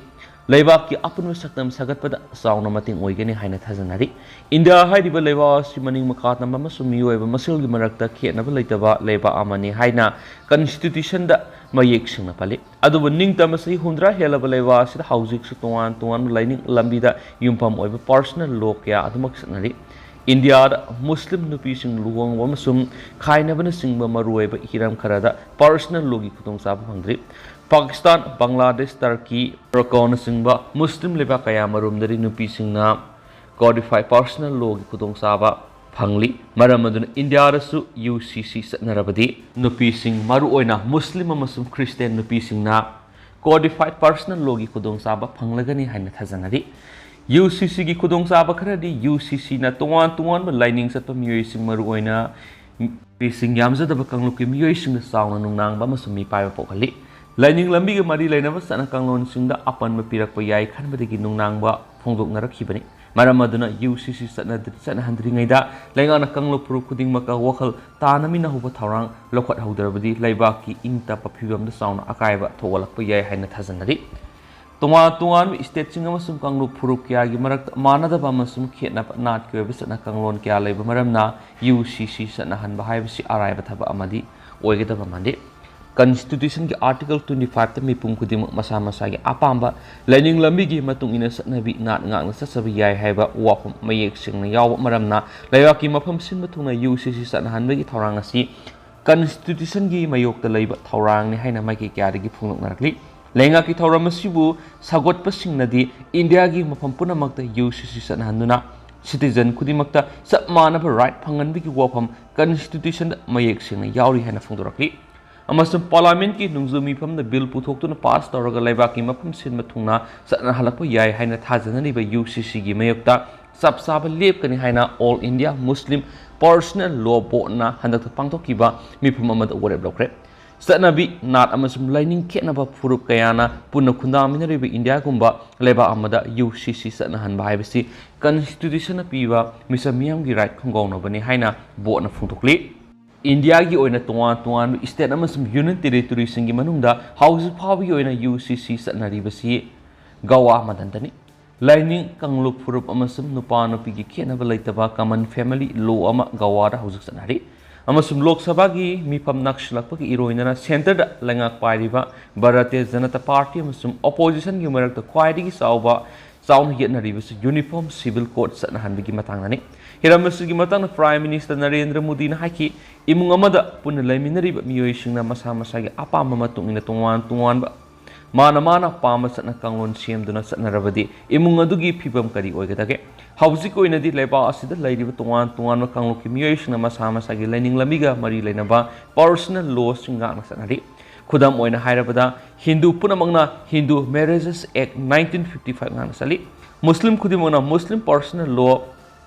ꯂꯩꯕꯥꯛꯀꯤ ꯑꯄꯨꯟꯕ ꯁꯛꯇꯝ ꯁꯥꯒꯠꯄꯗ ꯆꯥꯎꯅ ꯃꯇꯦꯡ ꯑꯣꯏꯒꯅꯤ ꯍꯥꯏꯅ ꯊꯥꯖꯅꯔꯤ꯫ ꯏꯟꯗꯤꯌꯥ ꯍꯥꯏꯔꯤꯕ ꯂꯩꯕꯥꯛ ꯑꯁꯤ ꯃꯅꯤꯡ ꯃꯈꯥ ꯇꯝꯕ ꯑꯃꯁꯨꯡ ꯃꯤꯑꯣꯏꯕ ꯃꯁꯦꯜꯒꯤ ꯃꯔꯛꯇ ꯈꯦꯠꯅꯕ ꯂꯩꯇꯕ ꯂꯩꯕꯥꯛ ꯑꯃꯅꯤ ꯍꯥꯏꯅ Constitutionꯗ ꯃꯌꯦꯛ ꯁꯦꯡꯅ ꯄꯜꯂꯤ꯫ ꯑꯗꯨꯕꯨ ꯅꯤꯡꯇꯝꯕ ꯆꯍꯤ ꯍꯨꯝꯗ꯭ꯔꯥ ꯍꯦꯜꯂꯕ ꯂꯩꯕꯥꯛ ꯑꯁꯤꯗ ꯍꯧꯖꯤꯛꯁꯨ ꯇꯣꯉꯥꯟ ꯇꯣꯉꯥꯟꯕ ꯂꯥꯏꯅꯤꯡ ꯂꯝꯕꯤꯗ ꯌꯨꯝꯐꯝ ꯑꯣꯏꯕ personal law ꯀꯌꯥ ꯑꯗꯨꯃꯛ ꯆꯠꯅꯔꯤ꯫ ꯏꯟꯗꯤꯌꯥꯗ ꯃꯨꯁꯂꯤꯝ ꯅꯨꯄꯤꯁꯤꯡ ꯂꯨꯍꯣꯡꯕ ꯑꯃꯁꯨꯡ ꯈꯥꯏꯅꯕꯅꯆꯤꯡꯕ ꯃꯔꯨꯑꯣꯏꯕ ꯍꯤꯔꯝ ꯈꯔꯗ personal lawꯒꯤ ꯈꯨꯗꯣꯡꯆꯥꯕ ꯐꯪꯗ꯭ꯔꯤ꯫ ꯄꯥꯀꯤꯁꯇꯥꯟ, ꯕꯪꯒ꯭ꯂꯥꯗꯦꯁ, ꯇꯔꯀꯤ, ꯃꯣꯔꯣꯀꯣꯅꯆꯤꯡꯕ ꯃꯨꯁꯂꯤꯝ ꯂꯩꯕꯥꯛ ꯀꯌꯥꯃꯔꯨꯝꯗꯗꯤ ꯅꯨꯄꯤꯁꯤꯡꯅ Codified Personnel Lawꯒꯤ ꯈꯨꯗꯣꯡꯆꯥꯕ ꯐꯪꯂꯤ꯫ ꯃꯔꯝ ꯑꯗꯨꯅ ꯏꯟꯗꯤꯌꯥꯗꯁꯨ U C C ꯆꯠꯅꯔꯕꯗꯤ ꯅꯨꯄꯤꯁꯤꯡ, ꯃꯔꯨꯑꯣꯏꯅ ꯃꯨꯁꯂꯤꯝ ꯑꯃꯁꯨꯡ ꯈ꯭ꯔꯤꯁꯇꯤꯌꯥꯟ ꯅꯨꯄꯤꯁꯤꯡꯅ Codified Personnel Lawꯒꯤ ꯈꯨꯗꯣꯡꯆꯥꯕ ꯐꯪꯂꯒꯅꯤ ꯍꯥꯏꯅ ꯊꯥꯖꯅꯔꯤ꯫ U C Cꯒꯤ ꯈꯨꯗꯣꯡꯆꯥꯕ ꯈꯔꯗꯤ U C Cꯅ ꯇꯣꯉꯥꯟ ꯇꯣꯉꯥꯟꯕ ꯂꯥꯏꯅꯤꯡ ꯆꯠꯄ ꯃꯤꯑꯣꯏꯁꯤꯡ, ꯃꯔꯨꯑꯣꯏꯅ ꯅꯨꯄꯤꯁꯤꯡ ꯌꯥꯝꯖꯗꯕ ꯀꯥꯡꯂꯨꯞꯀꯤ ꯃꯤꯑꯣꯏꯁꯤꯡꯗ ꯆꯥꯎꯅ ꯅꯨꯡꯅꯥꯡꯕ ꯑꯃꯁꯨꯡ ꯃꯤꯄꯥꯏꯕ ꯄꯣꯛꯍꯜꯂꯤ꯫ ꯂꯥꯏꯅꯤꯡ ꯂꯝꯕꯤꯒ ꯃꯔꯤ ꯂꯩꯅꯕ ꯆꯠꯅ ꯀꯥꯡꯂꯣꯟꯁꯤꯡꯗ ꯑꯄꯟꯕ ꯄꯤꯔꯛꯄ ꯌꯥꯏ ꯈꯟꯕꯗꯒꯤ ꯅꯨꯡꯅꯥꯡꯕ ꯐꯣꯡꯗꯣꯛꯅꯔꯛꯈꯤꯕꯅꯤ꯫ ꯃꯔꯝ ꯑꯗꯨꯅ U C C ꯆꯠꯅ-, ꯆꯠꯅꯍꯟꯗ꯭ꯔꯤꯉꯩꯗ ꯂꯩꯉꯥꯛꯅ ꯀꯥꯡꯂꯨꯞ ꯐꯨꯔꯨꯞ ꯈꯨꯗꯤꯡꯃꯛꯀ ꯋꯥꯈꯜ ꯇꯥꯅꯃꯤꯟꯅꯍꯧꯕ ꯊꯧꯔꯥꯡ ꯂꯧꯈꯠꯍꯧꯗ꯭ꯔꯕꯗꯤ ꯂꯩꯕꯥꯛꯀꯤ ꯏꯪ ꯇꯞꯄ ꯐꯤꯕꯝꯗ ꯆꯥꯎꯅ ꯑꯀꯥꯏꯕ ꯊꯣꯛꯍꯜꯂꯛꯄ ꯌꯥꯏ ꯍꯥꯏꯅ ꯊꯥꯖꯅꯔꯤ꯫ ꯇꯣꯉꯥꯟ ꯇꯣꯉꯥꯟꯕ stateꯁꯤꯡ ꯑꯃꯁꯨꯡ ꯀꯥꯡꯂꯨꯞ ꯐꯨꯔꯨꯞ ꯀꯌꯥꯒꯤ ꯃꯔꯛꯇ ꯃꯥꯟꯅꯗꯕ ꯑꯃꯁꯨꯡ ꯈꯦꯠꯅꯕ ꯅꯥꯠꯀꯤ ꯑꯣꯏꯕ ꯆꯠꯅ ꯀꯥꯡꯂꯣꯟ ꯀꯌꯥ ꯂꯩꯕ ꯃꯔꯝꯅ U C C ꯆꯠꯅꯍꯟꯕ ꯍꯥꯏꯕꯁꯤ ꯑꯔꯥꯏꯕ ꯊꯕꯛ ꯑꯃꯗꯤ ꯑꯣꯏꯒꯗꯕ ꯃꯥꯟꯗꯦ꯫ Constitutionꯒꯤ Article twenty fiveꯇ ꯃꯤꯄꯨꯝ ꯈꯨꯗꯤꯡꯃꯛ ꯃꯁꯥ ꯃꯁꯥꯒꯤ ꯑꯄꯥꯝꯕ ꯂꯥꯏꯅꯤꯡ ꯂꯝꯕꯤꯒꯤ ꯃꯇꯨꯡ ꯏꯟꯅ ꯆꯠꯅꯕꯤ ꯅꯥꯠ ꯉꯥꯛꯅ ꯆꯠꯆꯕ ꯌꯥꯏ ꯍꯥꯏꯕ ꯋꯥꯐꯝ ꯃꯌꯦꯛ ꯁꯦꯡꯅ ꯌꯥꯎꯕ ꯃꯔꯝꯅ ꯂꯩꯕꯥꯛꯀꯤ ꯃꯐꯝ ꯁꯤꯟꯕ ꯊꯨꯡꯅ U C C ꯆꯠꯅꯍꯟꯕꯒꯤ ꯊꯧꯔꯥꯡ ꯑꯁꯤ Constitutionꯒꯤ ꯃꯥꯌꯣꯛꯇ ꯂꯩꯕ ꯊꯧꯔꯥꯡꯅꯤ ꯍꯥꯏꯅ ꯃꯥꯏꯀꯩ ꯀꯌꯥꯗꯒꯤ ꯐꯣꯡꯗꯣꯛꯅꯔꯛꯂꯤ꯫ ꯂꯩꯉꯥꯛꯀꯤ ꯊꯧꯔꯝ ꯑꯁꯤꯕꯨ ꯁꯧꯒꯠꯄꯁꯤꯡꯅꯗꯤ ꯏꯟꯗꯤꯌꯥꯒꯤ ꯃꯐꯝ ꯄꯨꯝꯅꯃꯛꯇ U C C ꯆꯠꯅꯍꯟꯗꯨꯅ citizen ꯈꯨꯗꯤꯡꯃꯛꯇ ꯆꯞ ꯃꯥꯟꯅꯕ right ꯐꯪꯍꯟꯕꯒꯤ ꯋꯥꯐꯝ Constitutionꯗ ꯃꯌꯦꯛ ꯁꯦꯡꯅ ꯌꯥꯎꯔꯤ ꯍꯥꯏꯅ ꯐꯣꯡꯗꯣꯔꯛꯂꯤ꯫ ꯑꯃꯁꯨꯡ Parliamentꯀꯤ ꯅꯣꯡꯖꯨ ꯃꯤꯐꯝꯗ bill ꯄꯨꯊꯣꯛꯇꯨꯅ pass ꯇꯧꯔꯒ ꯂꯩꯕꯥꯛꯀꯤ ꯃꯐꯝ ꯁꯤꯟꯕ ꯊꯨꯡꯅ ꯆꯠꯅꯍꯜꯂꯛꯄ ꯌꯥꯏ ꯍꯥꯏꯅ ꯊꯥꯖꯅꯔꯤꯕ U C Cꯒꯤ ꯃꯥꯌꯣꯛꯇ ꯆꯞ ꯆꯥꯕ ꯂꯦꯞꯀꯅꯤ ꯍꯥꯏꯅ All India Muslim Personnel Law Boardꯅ ꯍꯟꯗꯛꯇ ꯄꯥꯡꯊꯣꯛꯈꯤꯕ ꯃꯤꯐꯝ ꯑꯃꯗ ꯋꯥꯔꯦꯞ ꯂꯧꯈ꯭ꯔꯦ꯫ ꯆꯠꯅꯕꯤ, ꯅꯥꯠ ꯑꯃꯁꯨꯡ ꯂꯥꯏꯅꯤꯡ ꯈꯦꯠꯅꯕ ꯐꯨꯔꯨꯞ ꯀꯌꯥꯅ ꯄꯨꯟꯅ ꯈꯨꯟꯗꯥꯃꯤꯟꯅꯔꯤꯕ ꯏꯟꯗꯤꯌꯥꯒꯨꯝꯕ ꯂꯩꯕꯥꯛ ꯑꯃꯗ ꯌꯨ ꯁꯤ ꯁꯤ ꯆꯠꯅꯍꯟꯕ ꯍꯥꯏꯕꯁꯤ ꯀꯟꯁꯇꯤꯇ꯭ꯌꯨꯁꯟꯅ ꯄꯤꯕ ꯃꯤꯆꯝ ꯃꯤꯌꯥꯝꯒꯤ ꯔꯥꯏꯠ ꯈꯣꯡꯒꯥꯎꯅꯕꯅꯤ ꯍꯥꯏꯅ ꯕꯣꯔꯗꯅ ꯐꯣꯡꯗꯣꯛꯂꯤ꯫ ꯏꯟꯗꯤꯌꯥꯒꯤ ꯑꯣꯏꯅ ꯇꯣꯉꯥꯟ ꯇꯣꯉꯥꯟꯕ ꯁ꯭ꯇꯦꯠ ꯑꯃꯁꯨꯡ ꯌꯨꯅꯤꯌꯟ ꯇꯦꯔꯤꯇꯣꯔꯤꯁꯤꯡꯒꯤ ꯃꯅꯨꯡꯗ ꯍꯧꯖꯤꯛ ꯐꯥꯎꯕꯒꯤ ꯑꯣꯏꯅ ꯌꯨ ꯁꯤ ꯁꯤ ꯆꯠꯅꯔꯤꯕꯁꯤ ꯒꯋꯥ ꯃꯗꯟꯗꯅꯤ꯫ ꯂꯥꯏꯅꯤꯡ, ꯀꯥꯡꯂꯨꯞ, ꯐꯨꯔꯨꯞ ꯑꯃꯁꯨꯡ ꯅꯨꯄꯥ ꯅꯨꯄꯤꯒꯤ ꯈꯦꯠꯅꯕ ꯂꯩꯇꯕ ꯀꯃꯟ ꯐꯦꯃꯤꯂꯤ ꯂꯣ ꯑꯃ ꯒꯋꯥꯗ ꯍꯧꯖꯤꯛ ꯆꯠꯅꯔꯤ, ꯑꯃꯁꯨꯡ ꯂꯣꯛ ꯁꯚꯥꯒꯤ ꯃꯤꯐꯝ ꯅꯛꯁꯤꯜꯂꯛꯄꯒꯤ ꯏꯔꯣꯏꯅꯅ ꯁꯦꯟꯇꯔꯗ ꯂꯩꯉꯥꯛ ꯄꯥꯏꯔꯤꯕ ꯚꯥꯔꯇꯤꯌ ꯖꯅꯇꯥ ꯄꯥꯔꯇꯤ ꯑꯃꯁꯨꯡ ꯑꯣꯄꯣꯖꯤꯁꯟꯒꯤ ꯃꯔꯛꯇ ꯈ꯭ꯋꯥꯏꯗꯒꯤ ꯆꯥꯎꯕ, ꯆꯥꯎꯅ ꯌꯦꯠꯅꯔꯤꯕꯁꯤ ꯌꯨꯅꯤꯐꯣꯔꯝ ꯁꯤꯚꯤꯜ ꯀꯣꯗ ꯆꯠꯅꯍꯟꯕꯒꯤ ꯃꯇꯥꯡꯗꯅꯤ꯫ ꯍꯤꯔꯝ ꯑꯁꯤꯒꯤ ꯃꯇꯥꯡꯗ ꯄ꯭ꯔꯥꯏꯝ ꯃꯤꯅꯤꯁꯇꯔ ꯅꯔꯦꯟꯗ꯭ꯔ ꯃꯣꯗꯤꯅ ꯍꯥꯏꯈꯤ, "ꯏꯃꯨꯡ ꯑꯃꯗ ꯄꯨꯟꯅ ꯂꯩꯃꯤꯟꯅꯔꯤꯕ ꯃꯤꯑꯣꯏꯁꯤꯡꯅ ꯃꯁꯥ ꯃꯁꯥꯒꯤ ꯑꯄꯥꯝꯕ ꯃꯇꯨꯡ ꯏꯟꯅ ꯇꯣꯉꯥꯟ ꯇꯣꯉꯥꯟꯕ, ꯃꯥꯅ ꯃꯥꯅ ꯄꯥꯝꯕ ꯆꯠꯅ ꯀꯥꯡꯂꯣꯟ ꯁꯦꯝꯗꯨꯅ ꯆꯠꯅꯔꯕꯗꯤ ꯏꯃꯨꯡ ꯑꯗꯨꯒꯤ ꯐꯤꯕꯝ ꯀꯔꯤ ꯑꯣꯏꯒꯗꯒꯦ? ꯍꯧꯖꯤꯛ ꯑꯣꯏꯅꯗꯤ ꯂꯩꯕꯥꯛ ꯑꯁꯤꯗ ꯂꯩꯔꯤꯕ ꯇꯣꯉꯥꯟ ꯇꯣꯉꯥꯟꯕ ꯀꯥꯡꯂꯨꯞꯀꯤ ꯃꯤꯑꯣꯏꯁꯤꯡꯅ ꯃꯁꯥ ꯃꯁꯥꯒꯤ ꯂꯥꯏꯅꯤꯡ ꯂꯝꯕꯤꯒ ꯃꯔꯤ ꯂꯩꯅꯕ ꯄꯔꯁꯣꯅꯦꯜ ꯂꯣꯁꯤꯡ ꯉꯥꯛꯅ ꯆꯠꯅꯔꯤ꯫ ꯈꯨꯗꯝ ꯑꯣꯏꯅ ꯍꯥꯏꯔꯕꯗ, ꯍꯤꯟꯗꯨ ꯄꯨꯝꯅꯃꯛꯅ ꯍꯤꯟꯗꯨ ꯃꯦꯔꯦꯖꯦꯁ ꯑꯦꯛ ꯅꯥꯏꯟꯇꯤꯟ ꯐꯤꯐꯇꯤ ꯐꯥꯏꯚ ꯉꯥꯛꯅ ꯆꯠꯂꯤ꯫ ꯃꯨꯁꯂꯤꯝ ꯈꯨꯗꯤꯡꯃꯛꯅ ꯃꯨꯁꯂꯤꯝ ꯄꯔꯁꯣꯅꯦꯜ ꯂꯣ,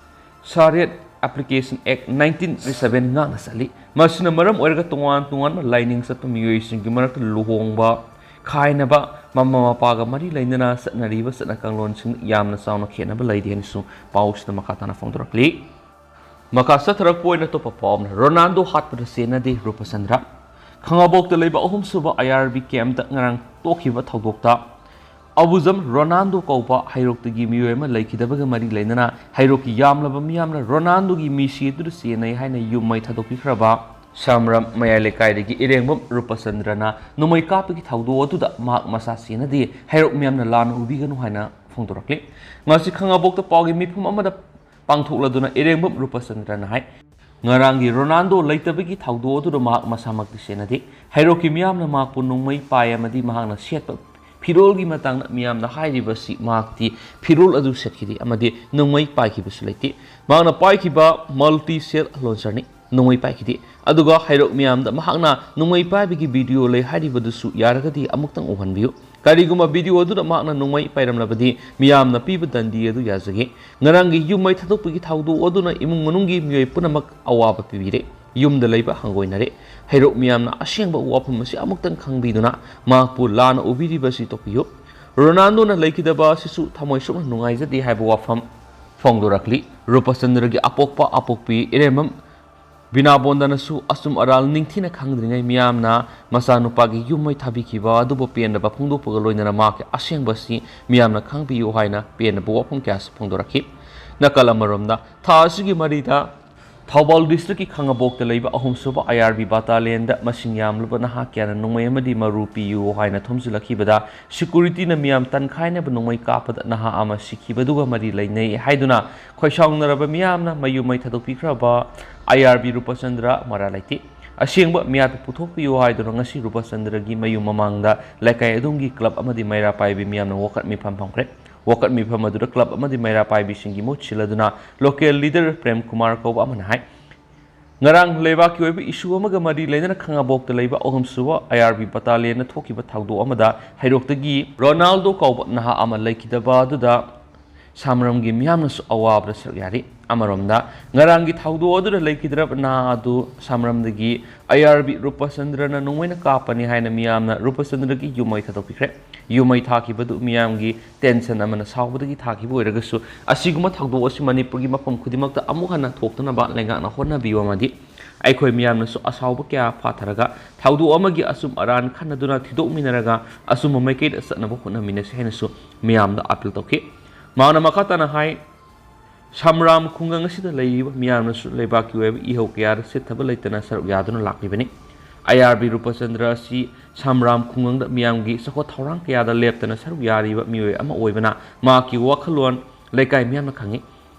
ꯁꯥꯔꯤꯌꯠ ꯑꯦꯄ꯭ꯂꯤꯀꯦꯁꯟ ꯑꯦꯛ ꯅꯥꯏꯟꯇꯤꯟ ꯐꯤꯐꯇꯤ ꯁꯚꯦꯟ ꯉꯥꯛꯅ ꯆꯠꯂꯤ꯫ ꯃꯁꯤꯅ ꯃꯔꯝ ꯑꯣꯏꯔꯒ ꯇꯣꯉꯥꯟ ꯇꯣꯉꯥꯟꯕ ꯂꯥꯏꯅꯤꯡ ꯆꯠꯄ ꯃꯤꯑꯣꯏꯁꯤꯡꯒꯤ ꯃꯔꯛꯇ ꯂꯨꯍꯣꯡꯕ, ꯈꯥꯏꯅꯕ, ꯃꯃꯥ ꯃꯄꯥꯒ ꯃꯔꯤ ꯂꯩꯅꯅ ꯆꯠꯅꯔꯤꯕ ꯆꯠꯅ ꯀꯥꯡꯂꯣꯟꯁꯤꯡ ꯌꯥꯝꯅ ꯆꯥꯎꯅ ꯈꯦꯠꯅꯕ ꯂꯩꯇꯦ" ꯍꯥꯏꯅꯁꯨ ꯄꯥꯎꯁꯤꯗ ꯃꯈꯥ ꯇꯥꯅ ꯐꯣꯡꯗꯣꯔꯛꯂꯤ꯫ ꯃꯈꯥ ꯆꯠꯊꯔꯛꯄ ꯑꯣꯏꯅ ꯑꯇꯣꯞꯄ ꯄꯥꯎ ꯑꯃꯅ, "ꯔꯣꯅꯥꯜꯗꯣ ꯍꯥꯠꯄꯗ ꯆꯦꯟꯅꯗꯦ ꯔꯨꯄꯆꯟꯗ꯭ꯔ"꯫ ꯈꯥꯉꯕꯣꯛꯇ ꯂꯩꯕ ꯑꯍꯨꯝꯁꯨꯕ ꯑꯥꯏ ꯑꯥꯔ ꯕꯤ ꯀꯦꯝꯞꯇ ꯉꯔꯥꯡ ꯊꯣꯛꯈꯤꯕ ꯊꯧꯗꯣꯛꯇ ꯑꯕꯨꯖꯝ ꯔꯣꯅꯥꯜꯗꯣ ꯀꯧꯕ ꯍꯩꯔꯣꯛꯇꯒꯤ ꯃꯤꯑꯣꯏ ꯑꯃ ꯂꯩꯈꯤꯗꯕꯒ ꯃꯔꯤ ꯂꯩꯅꯅ ꯍꯩꯔꯣꯛꯀꯤ ꯌꯥꯝꯂꯕ ꯃꯤꯌꯥꯝꯅ ꯔꯣꯅꯥꯜꯗꯣꯒꯤ ꯃꯤꯁꯤ ꯑꯗꯨꯗ ꯆꯦꯟꯅꯩ ꯍꯥꯏꯅ ꯌꯨꯝ ꯃꯩ ꯊꯥꯗꯣꯛꯄꯤꯈ꯭ꯔꯕ ꯁꯥꯝꯔꯝ ꯃꯌꯥꯏ ꯂꯩꯀꯥꯏꯗꯒꯤ ꯏꯔꯦꯡꯕꯝ ꯔꯨꯄꯆꯟꯗ꯭ꯔꯅ ꯅꯣꯡꯃꯩ ꯀꯥꯞꯄꯒꯤ ꯊꯧꯗꯣꯛ ꯑꯗꯨꯗ ꯃꯍꯥꯛ ꯃꯁꯥ ꯆꯦꯟꯅꯗꯦ, ꯍꯩꯔꯣꯛ ꯃꯤꯌꯥꯝꯅ ꯂꯥꯟꯅ ꯎꯕꯤꯒꯅꯨ ꯍꯥꯏꯅ ꯐꯣꯡꯗꯣꯔꯛꯂꯤ꯫ ꯉꯁꯤ ꯈꯥꯉꯕꯣꯛꯇ ꯄꯥꯎꯒꯤ ꯃꯤꯐꯝ ꯑꯃꯗ ꯄꯥꯡꯊꯣꯛꯂꯗꯨꯅ ꯏꯔꯦꯡꯕꯝ ꯔꯨꯄꯆꯟꯗ꯭ꯔꯅ ꯍꯥꯏ, ꯉꯔꯥꯡꯒꯤ ꯔꯣꯅꯥꯜꯗꯣ ꯂꯩꯇꯕꯒꯤ ꯊꯧꯗꯣꯛ ꯑꯗꯨꯗ ꯃꯍꯥꯛ ꯃꯁꯥꯃꯛꯇꯤ ꯆꯦꯟꯅꯗꯦ꯫ ꯍꯩꯔꯣꯛꯀꯤ ꯃꯤꯌꯥꯝꯅ ꯃꯍꯥꯛꯄꯨ ꯅꯣꯡꯃꯩ ꯄꯥꯏ ꯑꯃꯗꯤ ꯃꯍꯥꯛꯅ ꯁꯦꯠꯄ ꯐꯤꯔꯣꯜꯒꯤ ꯃꯇꯥꯡꯗ ꯃꯤꯌꯥꯝꯅ ꯍꯥꯏꯔꯤꯕꯁꯤ ꯃꯍꯥꯛꯇꯤ ꯐꯤꯔꯣꯜ ꯑꯗꯨ ꯁꯦꯠꯈꯤꯗꯦ ꯑꯃꯗꯤ ꯅꯣꯡꯃꯩ ꯄꯥꯏꯈꯤꯕꯁꯨ ꯂꯩꯇꯦ꯫ ꯃꯍꯥꯛꯅ ꯄꯥꯏꯈꯤꯕ ꯃꯜꯇꯤ ꯁꯦꯜ ꯂꯣꯟꯁꯔꯅꯤ꯫ ꯅꯣꯡꯃꯩ ꯄꯥꯏꯈꯤꯗꯦ꯫ ꯑꯗꯨꯒ ꯍꯩꯔꯣꯛ ꯃꯤꯌꯥꯝꯗ ꯃꯍꯥꯛꯅ ꯅꯣꯡꯃꯩ ꯄꯥꯏꯕꯒꯤ ꯚꯤꯗꯤꯑꯣ ꯂꯩ ꯍꯥꯏꯔꯤꯕꯗꯨꯁꯨ ꯌꯥꯔꯒꯗꯤ ꯑꯃꯨꯛꯇꯪ ꯎꯍꯟꯕꯤꯌꯨ꯫ ꯀꯔꯤꯒꯨꯝꯕ ꯚꯤꯗꯤꯑꯣ ꯑꯗꯨꯗ ꯃꯍꯥꯛꯅ ꯅꯣꯡꯃꯩ ꯄꯥꯏꯔꯝꯂꯕꯗꯤ ꯃꯤꯌꯥꯝꯅ ꯄꯤꯕ ꯗꯟꯗꯤ ꯑꯗꯨ ꯌꯥꯖꯒꯦ꯫ ꯉꯔꯥꯡꯒꯤ ꯌꯨꯝ ꯃꯩ ꯊꯥꯗꯣꯛꯄꯒꯤ ꯊꯧꯗꯣꯛ ꯑꯗꯨꯅ ꯏꯃꯨꯡ ꯃꯅꯨꯡꯒꯤ ꯃꯤꯑꯣꯏ ꯄꯨꯝꯅꯃꯛ ꯑꯋꯥꯕ ꯄꯤꯕꯤꯔꯦ꯫ ꯌꯨꯝꯗ ꯂꯩꯕ ꯍꯪꯒꯣꯏꯅꯔꯦ꯫ ꯍꯩꯔꯣꯛ ꯃꯤꯌꯥꯝꯅ ꯑꯁꯦꯡꯕ ꯋꯥꯐꯝ ꯑꯁꯤ ꯑꯃꯨꯛꯇꯪ ꯈꯪꯕꯤꯗꯨꯅ ꯃꯍꯥꯛꯄꯨ ꯂꯥꯟꯅ ꯎꯕꯤꯔꯤꯕ ꯑꯁꯤ ꯇꯣꯛꯄꯤꯌꯨ꯫ ꯔꯣꯅꯥꯜꯗꯣꯅ ꯂꯩꯈꯤꯗꯕ ꯑꯁꯤꯁꯨ ꯊꯃꯣꯏ ꯁꯣꯛꯅ ꯅꯨꯡꯉꯥꯏꯖꯗꯦ ꯍꯥꯏꯕ ꯋꯥꯐꯝ ꯐꯣꯡꯗꯣꯔꯛꯂꯤ꯫ ꯔꯨꯄꯆꯟꯗ꯭ꯔꯒꯤ ꯑꯄꯣꯛꯄ ꯑꯄꯣꯛꯄꯤ ꯏꯔꯦꯝꯕꯝ ꯕꯤꯅꯥꯕꯣꯟꯗꯅꯁꯨ ꯑꯆꯨꯝ ꯑꯔꯥꯜ ꯅꯤꯡꯊꯤꯅ ꯈꯪꯗ꯭ꯔꯤꯉꯩ ꯃꯤꯌꯥꯝꯅ ꯃꯆꯥꯅꯨꯄꯥꯒꯤ ꯌꯨꯝ ꯃꯩ ꯊꯥꯕꯤꯈꯤꯕ ꯑꯗꯨꯕꯨ ꯄꯦꯟꯗꯕ ꯐꯣꯡꯗꯣꯛꯄꯒ ꯂꯣꯏꯅꯅ ꯃꯍꯥꯛꯀꯤ ꯑꯁꯦꯡꯕ ꯑꯁꯤ ꯃꯤꯌꯥꯝꯅ ꯈꯪꯕꯤꯌꯨ ꯍꯥꯏꯅ ꯄꯦꯟꯗꯕ ꯋꯥꯐꯝ ꯀꯌꯥꯁꯨ ꯐꯣꯡꯗꯣꯔꯛꯈꯤ꯫ ꯅꯥꯀꯜ ꯑꯃꯔꯣꯝꯗ, ꯊꯥ ꯑꯁꯤꯒꯤ ꯃꯔꯤꯗ ꯊꯧꯕꯥꯜ ꯗꯤꯁꯇ꯭ꯔꯤꯛꯀꯤ ꯈꯥꯉꯕꯣꯛꯇ ꯂꯩꯕ ꯑꯍꯨꯝꯁꯨꯕ ꯑꯥꯏ ꯑꯥꯔ ꯕꯤ ꯕꯇꯥꯂꯤꯌꯟꯗ ꯃꯁꯤꯡ ꯌꯥꯝꯂꯕ ꯅꯍꯥ ꯀꯌꯥꯅ ꯅꯣꯡꯃꯩ ꯑꯃꯗꯤ ꯃꯔꯨ ꯄꯤꯌꯨ ꯍꯥꯏꯅ ꯊꯣꯝꯖꯤꯜꯂꯛꯈꯤꯕꯗ, ꯁꯦꯀꯨꯔꯤꯇꯤꯅ ꯃꯤꯌꯥꯝ ꯇꯟꯈꯥꯏꯅꯕ ꯅꯣꯡꯃꯩ ꯀꯥꯞꯄꯗ ꯅꯍꯥ ꯑꯃ ꯁꯤꯈꯤꯕꯗꯨꯒ ꯃꯔꯤ ꯂꯩꯅꯩ ꯍꯥꯏꯗꯨꯅ ꯈꯣꯏꯁꯥꯎꯅꯔꯕ ꯃꯤꯌꯥꯝꯅ ꯃꯌꯨꯝ ꯃꯩ ꯊꯥꯗꯣꯛꯄꯤꯈ꯭ꯔꯕ ꯑꯥꯏ ꯑꯥꯔ ꯕꯤ ꯔꯨꯄꯆꯟꯗ꯭ꯔ ꯃꯔꯥ ꯂꯩꯇꯦ꯫ ꯑꯁꯦꯡꯕ ꯃꯤꯌꯥꯠꯄ ꯄꯨꯊꯣꯛꯄꯤꯌꯨ ꯍꯥꯏꯗꯨꯅ ꯉꯁꯤ ꯔꯨꯄꯆꯟꯗ꯭ꯔꯒꯤ ꯃꯌꯨꯝ ꯃꯃꯥꯡꯗ ꯂꯩꯀꯥꯏ ꯑꯗꯨꯝꯒꯤ ꯀ꯭ꯂꯕ ꯑꯃꯗꯤ ꯃꯩꯔꯥ ꯄꯥꯏꯕꯤ ꯃꯤꯌꯥꯝꯅ ꯋꯥꯀꯠ ꯃꯤꯐꯝ ꯐꯝꯈ꯭ꯔꯦ꯫ ꯋꯥꯀꯠ ꯃꯤꯐꯝ ꯑꯗꯨꯗ ꯀ꯭ꯂꯕ ꯑꯃꯗꯤ ꯃꯩꯔꯥ ꯄꯥꯏꯕꯤꯁꯤꯡꯒꯤ ꯃꯍꯨꯠ ꯁꯤꯜꯂꯗꯨꯅ ꯂꯣꯀꯦꯜ ꯂꯤꯗꯔ ꯄ꯭ꯔꯦꯝ ꯀꯨꯃꯥꯔ ꯀꯧꯕ ꯑꯃꯅ ꯍꯥꯏ, ꯉꯔꯥꯡ ꯂꯩꯕꯥꯛꯀꯤ ꯑꯣꯏꯕ ꯏꯁꯨ ꯑꯃꯒ ꯃꯔꯤ ꯂꯩꯅꯅ ꯈꯥꯉꯕꯣꯛꯇ ꯂꯩꯕ ꯑꯍꯨꯝꯁꯨꯕ ꯑꯥꯏ ꯑꯥꯔ ꯕꯤ ꯕꯇꯥꯂꯤꯌꯟꯅ ꯊꯣꯛꯈꯤꯕ ꯊꯧꯗꯣꯛ ꯑꯃꯗ ꯍꯩꯔꯣꯛꯇꯒꯤ ꯔꯣꯅꯥꯜꯗꯣ ꯀꯧꯕ ꯅꯍꯥ ꯑꯃ ꯂꯩꯈꯤꯗꯕ ꯑꯗꯨꯗ ꯁꯥꯃꯔꯝꯒꯤ ꯃꯤꯌꯥꯝꯅꯁꯨ ꯑꯋꯥꯕꯗ ꯁꯔꯨꯛ ꯌꯥꯔꯤ꯫ ꯑꯃꯔꯣꯝꯗ, ꯉꯔꯥꯡꯒꯤ ꯊꯧꯗꯣꯛ ꯑꯗꯨꯗ ꯂꯩꯈꯤꯗ꯭ꯔꯕ ꯅꯍꯥ ꯑꯗꯨ ꯁꯥꯃꯔꯝꯗꯒꯤ ꯑꯥꯏ ꯑꯥꯔ ꯕꯤ ꯔꯨꯄꯆꯟꯗ꯭ꯔꯅ ꯅꯣꯡꯃꯩꯅ ꯀꯥꯞꯄꯅꯤ ꯍꯥꯏꯅ ꯃꯤꯌꯥꯝꯅ ꯔꯨꯄꯆꯟꯗ꯭ꯔꯒꯤ ꯌꯨꯝ ꯃꯩ ꯊꯥꯗꯣꯛꯄꯤꯈ꯭ꯔꯦ꯫ ꯌꯨꯝ ꯃꯩ ꯊꯥꯈꯤꯕꯗꯨ ꯃꯤꯌꯥꯝꯒꯤ ꯇꯦꯟꯁꯟ ꯑꯃꯅ ꯁꯥꯎꯕꯗꯒꯤ ꯊꯥꯈꯤꯕ ꯑꯣꯏꯔꯒꯁꯨ, ꯑꯁꯤꯒꯨꯝꯕ ꯊꯧꯗꯣꯛ ꯑꯁꯤ ꯃꯅꯤꯄꯨꯔꯒꯤ ꯃꯐꯝ ꯈꯨꯗꯤꯡꯃꯛꯇ ꯑꯃꯨꯛ ꯍꯟꯅ ꯊꯣꯛꯇꯅꯕ ꯂꯩꯉꯥꯛꯅ ꯍꯣꯠꯅꯕꯤꯌꯨ ꯑꯃꯗꯤ ꯑꯩꯈꯣꯏ ꯃꯤꯌꯥꯝꯅꯁꯨ ꯑꯁꯥꯎꯕ ꯀꯌꯥ ꯐꯥꯊꯔꯒ ꯊꯧꯗꯣꯛ ꯑꯃꯒꯤ ꯑꯆꯨꯝ ꯑꯔꯥꯟ ꯈꯟꯅꯗꯨꯅ ꯊꯤꯗꯣꯛꯃꯤꯟꯅꯔꯒ ꯑꯆꯨꯝꯕ ꯃꯥꯏꯀꯩꯗ ꯆꯠꯅꯕ ꯍꯣꯠꯅꯃꯤꯟꯅꯁꯤ ꯍꯥꯏꯅꯁꯨ ꯃꯤꯌꯥꯝꯗ ꯑꯥꯄꯤꯜ ꯇꯧꯈꯤ꯫ ꯃꯍꯥꯛꯅ ꯃꯈꯥ ꯇꯥꯅ ꯍꯥꯏ, ꯁꯝꯔꯥꯝ ꯈꯨꯡꯒꯪ ꯑꯁꯤꯗ ꯂꯩꯔꯤꯕ ꯃꯤꯌꯥꯝꯅꯁꯨ ꯂꯩꯕꯥꯛꯀꯤ ꯑꯣꯏꯕ ꯏꯍꯧ ꯀꯌꯥꯗ ꯁꯤꯊꯕ ꯂꯩꯇꯅ ꯁꯔꯨꯛ ꯌꯥꯗꯨꯅ ꯂꯥꯛꯂꯤꯕꯅꯤ꯫ ꯑꯥꯏ ꯑꯥꯔ ꯕꯤ ꯔꯨꯄꯆꯟꯗ꯭ꯔ ꯑꯁꯤ ꯁꯝꯔꯥꯝ ꯈꯨꯡꯒꯪꯗ ꯃꯤꯌꯥꯝꯒꯤ ꯆꯥꯎꯈꯠ ꯊꯧꯔꯥꯡ ꯀꯌꯥꯗ ꯂꯦꯞꯇꯅ ꯁꯔꯨꯛ ꯌꯥꯔꯤꯕ ꯃꯤꯑꯣꯏ ꯑꯃ ꯑꯣꯏꯕꯅ ꯃꯍꯥꯛꯀꯤ ꯋꯥꯈꯜꯂꯣꯟ ꯂꯩꯀꯥꯏ ꯃꯤꯌꯥꯝꯅ ꯈꯪꯏ꯫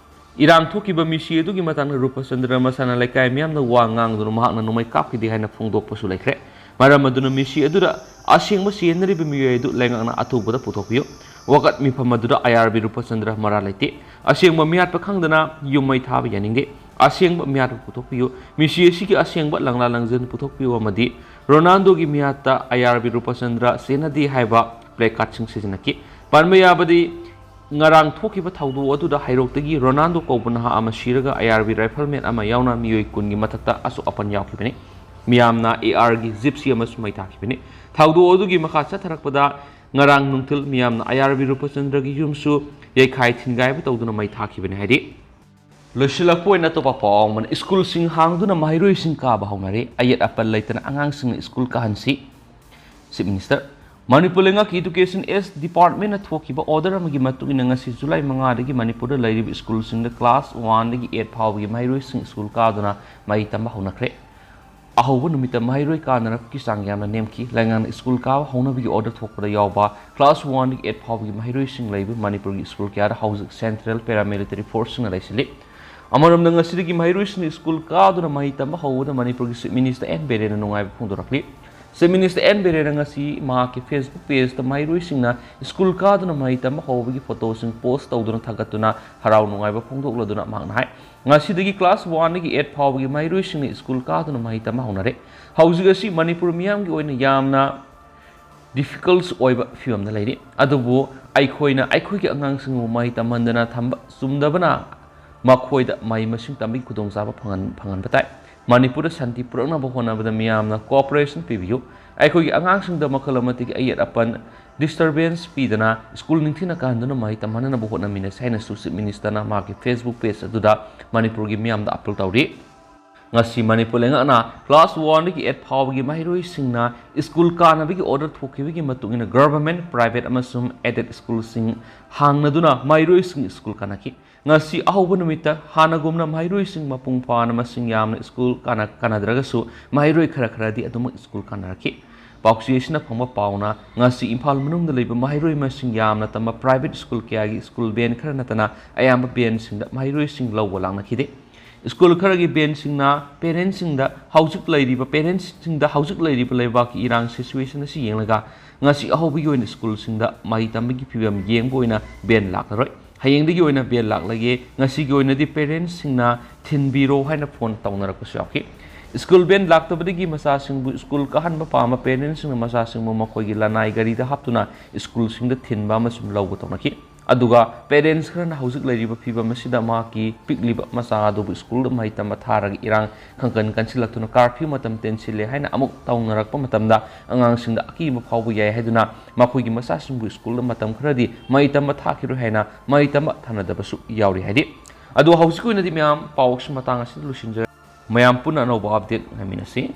ꯏꯔꯥꯡ ꯊꯣꯛꯈꯤꯕ ꯃꯤꯁꯤ ꯑꯗꯨꯒꯤ ꯃꯇꯥꯡꯗ ꯔꯨꯄꯆꯟꯗ꯭ꯔ ꯃꯁꯥꯅ ꯂꯩꯀꯥꯏ ꯃꯤꯌꯥꯝꯗ ꯋꯥ ꯉꯥꯡꯗꯨꯅ ꯃꯍꯥꯛꯅ ꯅꯣꯡꯃꯩ ꯀꯥꯞꯈꯤꯗꯦ ꯍꯥꯏꯅ ꯐꯣꯡꯗꯣꯛꯄꯁꯨ ꯂꯩꯈ꯭ꯔꯦ꯫ ꯃꯔꯝ ꯑꯗꯨꯅ ꯃꯤꯁꯤ ꯑꯗꯨꯗ ꯑꯁꯦꯡꯕ ꯆꯦꯟꯅꯔꯤꯕ ꯃꯤꯑꯣꯏ ꯑꯗꯨ ꯂꯩꯉꯥꯛꯅ ꯑꯊꯨꯕꯗ ꯄꯨꯊꯣꯛꯄꯤꯌꯨ꯫ ꯋꯥꯀꯠ ꯃꯤꯐꯝ ꯑꯗꯨꯗ ꯑꯥꯏ ꯑꯥꯔ ꯕꯤ ꯔꯨꯄꯆꯟꯗ꯭ꯔ ꯃꯔꯥ ꯂꯩꯇꯦ꯫ ꯑꯁꯦꯡꯕ ꯃꯤꯍꯥꯠꯄ ꯈꯪꯗꯅ ꯌꯨꯝ ꯃꯩ ꯊꯥꯕ ꯌꯥꯅꯤꯡꯗꯦ꯫ ꯑꯁꯦꯡꯕ ꯃꯤꯍꯥꯠꯄꯨ ꯄꯨꯊꯣꯛꯄꯤꯌꯨ, ꯃꯤꯁꯤ ꯑꯁꯤꯒꯤ ꯑꯁꯦꯡꯕ ꯂꯪꯂꯥ ꯂꯪꯖꯟ ꯄꯨꯊꯣꯛꯄꯤꯌꯨ ꯑꯃꯗꯤ ꯔꯣꯅꯥꯜꯗꯣꯒꯤ ꯃꯤꯍꯥꯠꯇ ꯑꯥꯏ ꯑꯥꯔ ꯕꯤ ꯔꯨꯄꯆꯟꯗ꯭ꯔ ꯆꯦꯟꯅꯗꯦ ꯍꯥꯏꯕ placardꯁꯤꯡ ꯁꯤꯖꯤꯟꯅꯈꯤ꯫ ꯄꯟꯕ ꯌꯥꯕꯗꯤ, ꯉꯔꯥꯡ ꯊꯣꯛꯈꯤꯕ ꯊꯧꯗꯣꯛ ꯑꯗꯨꯗ ꯍꯩꯔꯣꯛꯇꯒꯤ ꯔꯣꯅꯥꯜꯗꯣ ꯀꯧꯕ ꯅꯍꯥ ꯑꯃ ꯁꯤꯔꯒ ꯑꯥꯏ ꯑꯥꯔ ꯕꯤ rifleman ꯑꯃ ꯌꯥꯎꯅ ꯃꯤꯑꯣꯏ ꯀꯨꯟꯒꯤ ꯃꯊꯛꯇ ꯑꯁꯣꯛ ꯑꯄꯟ ꯌꯥꯎꯈꯤꯕꯅꯤ꯫ ꯃꯤꯌꯥꯝꯅ ꯑꯦ ꯑꯥꯔꯒꯤ ꯖꯤꯞꯁꯤ ꯑꯃꯁꯨ ꯃꯩ ꯊꯥꯈꯤꯕꯅꯤ꯫ ꯊꯧꯗꯣꯛ ꯑꯗꯨꯒꯤ ꯃꯈꯥ ꯆꯠꯊꯔꯛꯄꯗ, ꯉꯔꯥꯡ ꯅꯨꯡꯊꯤꯜ ꯃꯤꯌꯥꯝꯅ ꯑꯥꯏ ꯑꯥꯔ ꯕꯤ ꯔꯨꯄꯆꯟꯗ꯭ꯔꯒꯤ ꯌꯨꯝꯁꯨ ꯌꯩꯈꯥꯏ ꯊꯤꯟꯒꯥꯏꯕ ꯇꯧꯗꯨꯅ ꯃꯩ ꯊꯥꯈꯤꯕꯅꯤ ꯍꯥꯏꯔꯤ꯫ ꯂꯣꯏꯁꯤꯜꯂꯛꯄ ꯑꯣꯏꯅ ꯑꯇꯣꯞꯄ ꯄꯥꯎ ꯑꯃꯅ, ꯁ꯭ꯀꯨꯜꯁꯤꯡ ꯍꯥꯡꯗꯨꯅ ꯃꯍꯩꯔꯣꯏꯁꯤꯡ ꯀꯥꯕ ꯍꯧꯅꯔꯦ꯫ ꯑꯌꯦꯠ ꯑꯄꯟ ꯂꯩꯇꯅ ꯑꯉꯥꯡꯁꯤꯡꯅ ꯁ꯭ꯀꯨꯜ ꯀꯥꯍꯟꯁꯤ꯫ Chief Minister, ꯃꯅꯤꯄꯨꯔ ꯂꯩꯉꯥꯛꯀꯤ Education S Departmentꯅ ꯊꯣꯛꯈꯤꯕ order ꯑꯃꯒꯤ ꯃꯇꯨꯡ ꯏꯟꯅ, ꯉꯁꯤ ꯖꯨꯂꯥꯏ ꯃꯉꯥꯗꯒꯤ ꯃꯅꯤꯄꯨꯔꯗ ꯂꯩꯔꯤꯕ ꯁ꯭ꯀꯨꯜꯁꯤꯡꯗ class oneꯗꯒꯤ eight ꯐꯥꯎꯕꯒꯤ ꯃꯍꯩꯔꯣꯏꯁꯤꯡ ꯁ꯭ꯀꯨꯜ ꯀꯥꯗꯨꯅ ꯃꯍꯩ ꯇꯝꯕ ꯍꯧꯅꯈ꯭ꯔꯦ꯫ ꯑꯍꯧꯕ ꯅꯨꯃꯤꯠꯇ ꯃꯍꯩꯔꯣꯏ ꯀꯥꯅꯔꯛꯄꯒꯤ ꯆꯥꯡ ꯌꯥꯝꯅ ꯅꯦꯝꯈꯤ꯫ ꯂꯩꯉꯥꯛꯅ ꯁ꯭ꯀꯨꯜ ꯀꯥꯕ ꯍꯧꯅꯕꯒꯤ order ꯊꯣꯛꯄꯗ ꯌꯥꯎꯕ class oneꯗꯒꯤ eight ꯐꯥꯎꯕꯒꯤ ꯃꯍꯩꯔꯣꯏꯁꯤꯡ ꯂꯩꯕ ꯃꯅꯤꯄꯨꯔꯒꯤ ꯁ꯭ꯀꯨꯜ ꯀꯌꯥꯗ ꯍꯧꯖꯤꯛ central paramilitary forceꯁꯤꯡꯅ ꯂꯩꯁꯤꯜꯂꯤ꯫ ꯑꯃꯔꯣꯝꯗ, ꯉꯁꯤꯗꯒꯤ ꯃꯍꯩꯔꯣꯏꯁꯤꯡꯅ ꯁ꯭ꯀꯨꯜ ꯀꯥꯗꯨꯅ ꯃꯍꯩ ꯇꯝꯕ ꯍꯧꯕꯗ ꯃꯅꯤꯄꯨꯔꯒꯤ Chief Minister ꯑꯦꯟ ꯕꯤꯔꯦꯟꯅ ꯅꯨꯡꯉꯥꯏꯕ ꯐꯣꯡꯗꯣꯔꯛꯂꯤ꯫ Chief Minister ꯑꯦꯟ ꯕꯤꯔꯦꯟꯅ ꯉꯁꯤ ꯃꯍꯥꯛꯀꯤ Facebook pageꯇ ꯃꯍꯩꯔꯣꯏꯁꯤꯡꯅ ꯁ꯭ꯀꯨꯜ ꯀꯥꯗꯨꯅ ꯃꯍꯩ ꯇꯝꯕ ꯍꯧꯕꯒꯤ photoꯁꯤꯡ post ꯇꯧꯗꯨꯅ ꯊꯥꯒꯠꯇꯨꯅ ꯍꯔꯥꯎ ꯅꯨꯡꯉꯥꯏꯕ ꯐꯣꯡꯗꯣꯛꯂꯗꯨꯅ ꯃꯍꯥꯛꯅ ꯍꯥꯏ, ꯉꯁꯤꯗꯒꯤ class oneꯗꯒꯤ eight ꯐꯥꯎꯕꯒꯤ ꯃꯍꯩꯔꯣꯏꯁꯤꯡꯅ ꯁ꯭ꯀꯨꯜ ꯀꯥꯗꯨꯅ ꯃꯍꯩ ꯇꯝꯕ ꯍꯧꯅꯔꯦ꯫ ꯍꯧꯖꯤꯛ ꯑꯁꯤ ꯃꯅꯤꯄꯨꯔ ꯃꯤꯌꯥꯝꯒꯤ ꯑꯣꯏꯅ ꯌꯥꯝꯅ difficult ꯑꯣꯏꯕ ꯐꯤꯕꯝꯗ ꯂꯩꯔꯤ꯫ ꯑꯗꯨꯕꯨ ꯑꯩꯈꯣꯏꯅ ꯑꯩꯈꯣꯏꯒꯤ ꯑꯉꯥꯡꯁꯤꯡꯕꯨ ꯃꯍꯩ ꯇꯝꯍꯟꯗꯅ ꯊꯝꯕ ꯆꯨꯝꯗꯕꯅ ꯃꯈꯣꯏꯗ ꯃꯍꯩ ꯃꯁꯤꯡ ꯇꯝꯕꯒꯤ ꯈꯨꯗꯣꯡꯆꯥꯕ ꯐꯪꯍꯟ-, ꯐꯪꯍꯟꯕ ꯇꯥꯏ꯫ ꯃꯅꯤꯄꯨꯔꯗ ꯁꯥꯟꯇꯤ ꯄꯨꯔꯛꯅꯕ ꯍꯣꯠꯅꯕꯗ ꯃꯤꯌꯥꯝꯅ cooperation ꯄꯤꯕꯤꯌꯨ꯫ ꯑꯩꯈꯣꯏꯒꯤ ꯑꯉꯥꯡꯁꯤꯡꯗ ꯃꯈꯜ ꯑꯃꯠꯇꯒꯤ ꯑꯌꯦꯠ ꯑꯄꯟ disturbance ꯄꯤꯗꯅ ꯁ꯭ꯀꯨꯜ ꯅꯤꯡꯊꯤꯅ ꯀꯥꯍꯟꯗꯨꯅ ꯃꯍꯩ ꯇꯝꯍꯟꯅꯕ ꯍꯣꯠꯅꯃꯤꯟꯅꯁꯤ ꯍꯥꯏꯅꯁꯨ Chief Ministerꯅ ꯃꯍꯥꯛꯀꯤ Facebook page ꯑꯗꯨꯗ ꯃꯅꯤꯄꯨꯔꯒꯤ ꯃꯤꯌꯥꯝꯗ appeal ꯇꯧꯔꯤ꯫ ꯉꯁꯤ ꯃꯅꯤꯄꯨꯔ ꯂꯩꯉꯥꯛꯅ class oneꯗꯒꯤ eight ꯐꯥꯎꯕꯒꯤ ꯃꯍꯩꯔꯣꯏꯁꯤꯡꯅ ꯁ꯭ꯀꯨꯜ ꯀꯥꯅꯕꯒꯤ order ꯊꯣꯛꯈꯤꯕꯒꯤ ꯃꯇꯨꯡ ꯏꯟꯅ government, private ꯑꯃꯁꯨꯡ aided ꯁ꯭ꯀꯨꯜꯁꯤꯡ ꯍꯥꯡꯅꯗꯨꯅ ꯃꯍꯩꯔꯣꯏꯁꯤꯡ ꯁ꯭ꯀꯨꯜ ꯀꯥꯅꯈꯤ꯫ ꯉꯁꯤ ꯑꯍꯧꯕ ꯅꯨꯃꯤꯠꯇ ꯍꯥꯟꯅꯒꯨꯝꯅ ꯃꯍꯩꯔꯣꯏꯁꯤꯡ ꯃꯄꯨꯡ ꯐꯥꯅ ꯃꯁꯤꯡ ꯌꯥꯝꯅ ꯁ꯭ꯀꯨꯜ ꯀꯥꯅ-, ꯀꯥꯅꯗ꯭ꯔꯒꯁꯨ ꯃꯍꯩꯔꯣꯏ ꯈꯔ ꯈꯔꯗꯤ ꯑꯗꯨꯃꯛ ꯁ꯭ꯀꯨꯜ ꯀꯥꯅꯔꯛꯈꯤ꯫ ꯄꯥꯎꯆꯦ ꯑꯁꯤꯅ ꯐꯪꯕ ꯄꯥꯎꯅ ꯉꯁꯤ ꯏꯝꯐꯥꯜ ꯃꯅꯨꯡꯗ ꯂꯩꯕ ꯃꯍꯩꯔꯣꯏ ꯃꯁꯤꯡ ꯌꯥꯝꯅ ꯇꯝꯕ private ꯁ꯭ꯀꯨꯜ ꯀꯌꯥꯒꯤ ꯁ꯭ꯀꯨꯜ van ꯈꯔ ꯅꯠꯇꯅ ꯑꯌꯥꯝꯕ vanꯁꯤꯡꯗ ꯃꯍꯩꯔꯣꯏꯁꯤꯡ ꯂꯧꯕ ꯂꯥꯛꯅꯈꯤꯗꯦ꯫ ꯁ꯭ꯀꯨꯜ ꯈꯔꯒꯤ vanꯁꯤꯡꯅ parentsꯁꯤꯡꯗ ꯍꯧꯖꯤꯛ ꯂꯩꯔꯤꯕ, parentsꯁꯤꯡꯗ ꯍꯧꯖꯤꯛ ꯂꯩꯔꯤꯕ ꯂꯩꯕꯥꯛꯀꯤ ꯏꯔꯥꯡ situation ꯑꯁꯤ ꯌꯦꯡꯂꯒ ꯉꯁꯤ ꯑꯍꯧꯕꯒꯤ ꯑꯣꯏꯅ ꯁ꯭ꯀꯨꯜꯁꯤꯡꯗ ꯃꯍꯩ ꯇꯝꯕꯒꯤ ꯐꯤꯕꯝ ꯌꯦꯡꯕ ꯑꯣꯏꯅ van ꯂꯥꯛꯂꯔꯣꯏ꯫ ꯍꯌꯦꯡꯗꯒꯤ ꯑꯣꯏꯅ ꯕꯦꯜ ꯂꯥꯛꯂꯒꯦ, ꯉꯁꯤꯒꯤ ꯑꯣꯏꯅꯗꯤ ꯄꯦꯔꯦꯟꯁꯁꯤꯡꯅ ꯊꯤꯟꯕꯤꯔꯣ ꯍꯥꯏꯅ ꯐꯣꯟ ꯇꯧꯅꯔꯛꯄꯁꯨ ꯌꯥꯎꯈꯤ꯫ ꯁ꯭ꯀꯨꯜ ꯕꯦꯟ ꯂꯥꯛꯇꯕꯗꯒꯤ ꯃꯆꯥꯁꯤꯡꯕꯨ ꯁ꯭ꯀꯨꯜ ꯀꯥꯍꯟꯕ ꯄꯥꯝꯕ ꯄꯦꯔꯦꯟꯁꯁꯤꯡꯅ ꯃꯆꯥꯁꯤꯡꯕꯨ ꯃꯈꯣꯏꯒꯤ ꯂꯅꯥꯏ ꯒꯥꯔꯤꯗ ꯍꯥꯞꯇꯨꯅ ꯁ꯭ꯀꯨꯜꯁꯤꯡꯗ ꯊꯤꯟꯕ ꯑꯃꯁꯨꯡ ꯂꯧꯕ ꯇꯧꯅꯈꯤ꯫ ꯑꯗꯨꯒ ꯄꯦꯔꯦꯟꯁ ꯈꯔꯅ ꯍꯧꯖꯤꯛ ꯂꯩꯔꯤꯕ ꯐꯤꯕꯝ ꯑꯁꯤꯗ ꯃꯍꯥꯛꯀꯤ ꯄꯤꯛꯂꯤꯕ ꯃꯆꯥ ꯑꯗꯨꯕꯨ ꯁ꯭ꯀꯨꯜꯗ ꯃꯍꯩ ꯇꯝꯕ ꯊꯥꯔꯒ ꯏꯔꯥꯡ ꯈꯪꯀꯟ ꯀꯟꯁꯤꯜꯂꯛꯇꯨꯅ ꯀꯥꯔꯐ꯭ꯌꯨ ꯃꯇꯝ ꯇꯦꯟꯁꯤꯜꯂꯦ ꯍꯥꯏꯅ ꯑꯃꯨꯛ ꯇꯧꯅꯔꯛꯄ ꯃꯇꯝꯗ ꯑꯉꯥꯡꯁꯤꯡꯗ ꯑꯀꯤꯕ ꯐꯥꯎꯕ ꯌꯥꯏ ꯍꯥꯏꯗꯨꯅ ꯃꯈꯣꯏꯒꯤ ꯃꯆꯥꯁꯤꯡꯕꯨ ꯁ꯭ꯀꯨꯜꯗ ꯃꯇꯝ ꯈꯔꯗꯤ ꯃꯍꯩ ꯇꯝꯕ ꯊꯥꯈꯤꯔꯣꯏ ꯍꯥꯏꯅ ꯃꯍꯩ ꯇꯝꯕ ꯊꯥꯅꯗꯕꯁꯨ ꯌꯥꯎꯔꯤ ꯍꯥꯏꯔꯤ꯫ ꯑꯗꯣ ꯍꯧꯖꯤꯛꯀꯤ ꯑꯣꯏꯅꯗꯤ ꯃꯌꯥꯝ ꯄꯥꯎꯁꯤ ꯃꯇꯥꯡ ꯑꯁꯤꯗ ꯂꯣꯏꯁꯤꯟꯖꯔꯦ꯫ ꯃꯌꯥꯝ ꯄꯨꯟꯅ ꯑꯅꯧꯕ ꯑꯞꯗꯦꯠ ꯉꯥꯏꯃꯤꯟꯅꯁꯤ꯫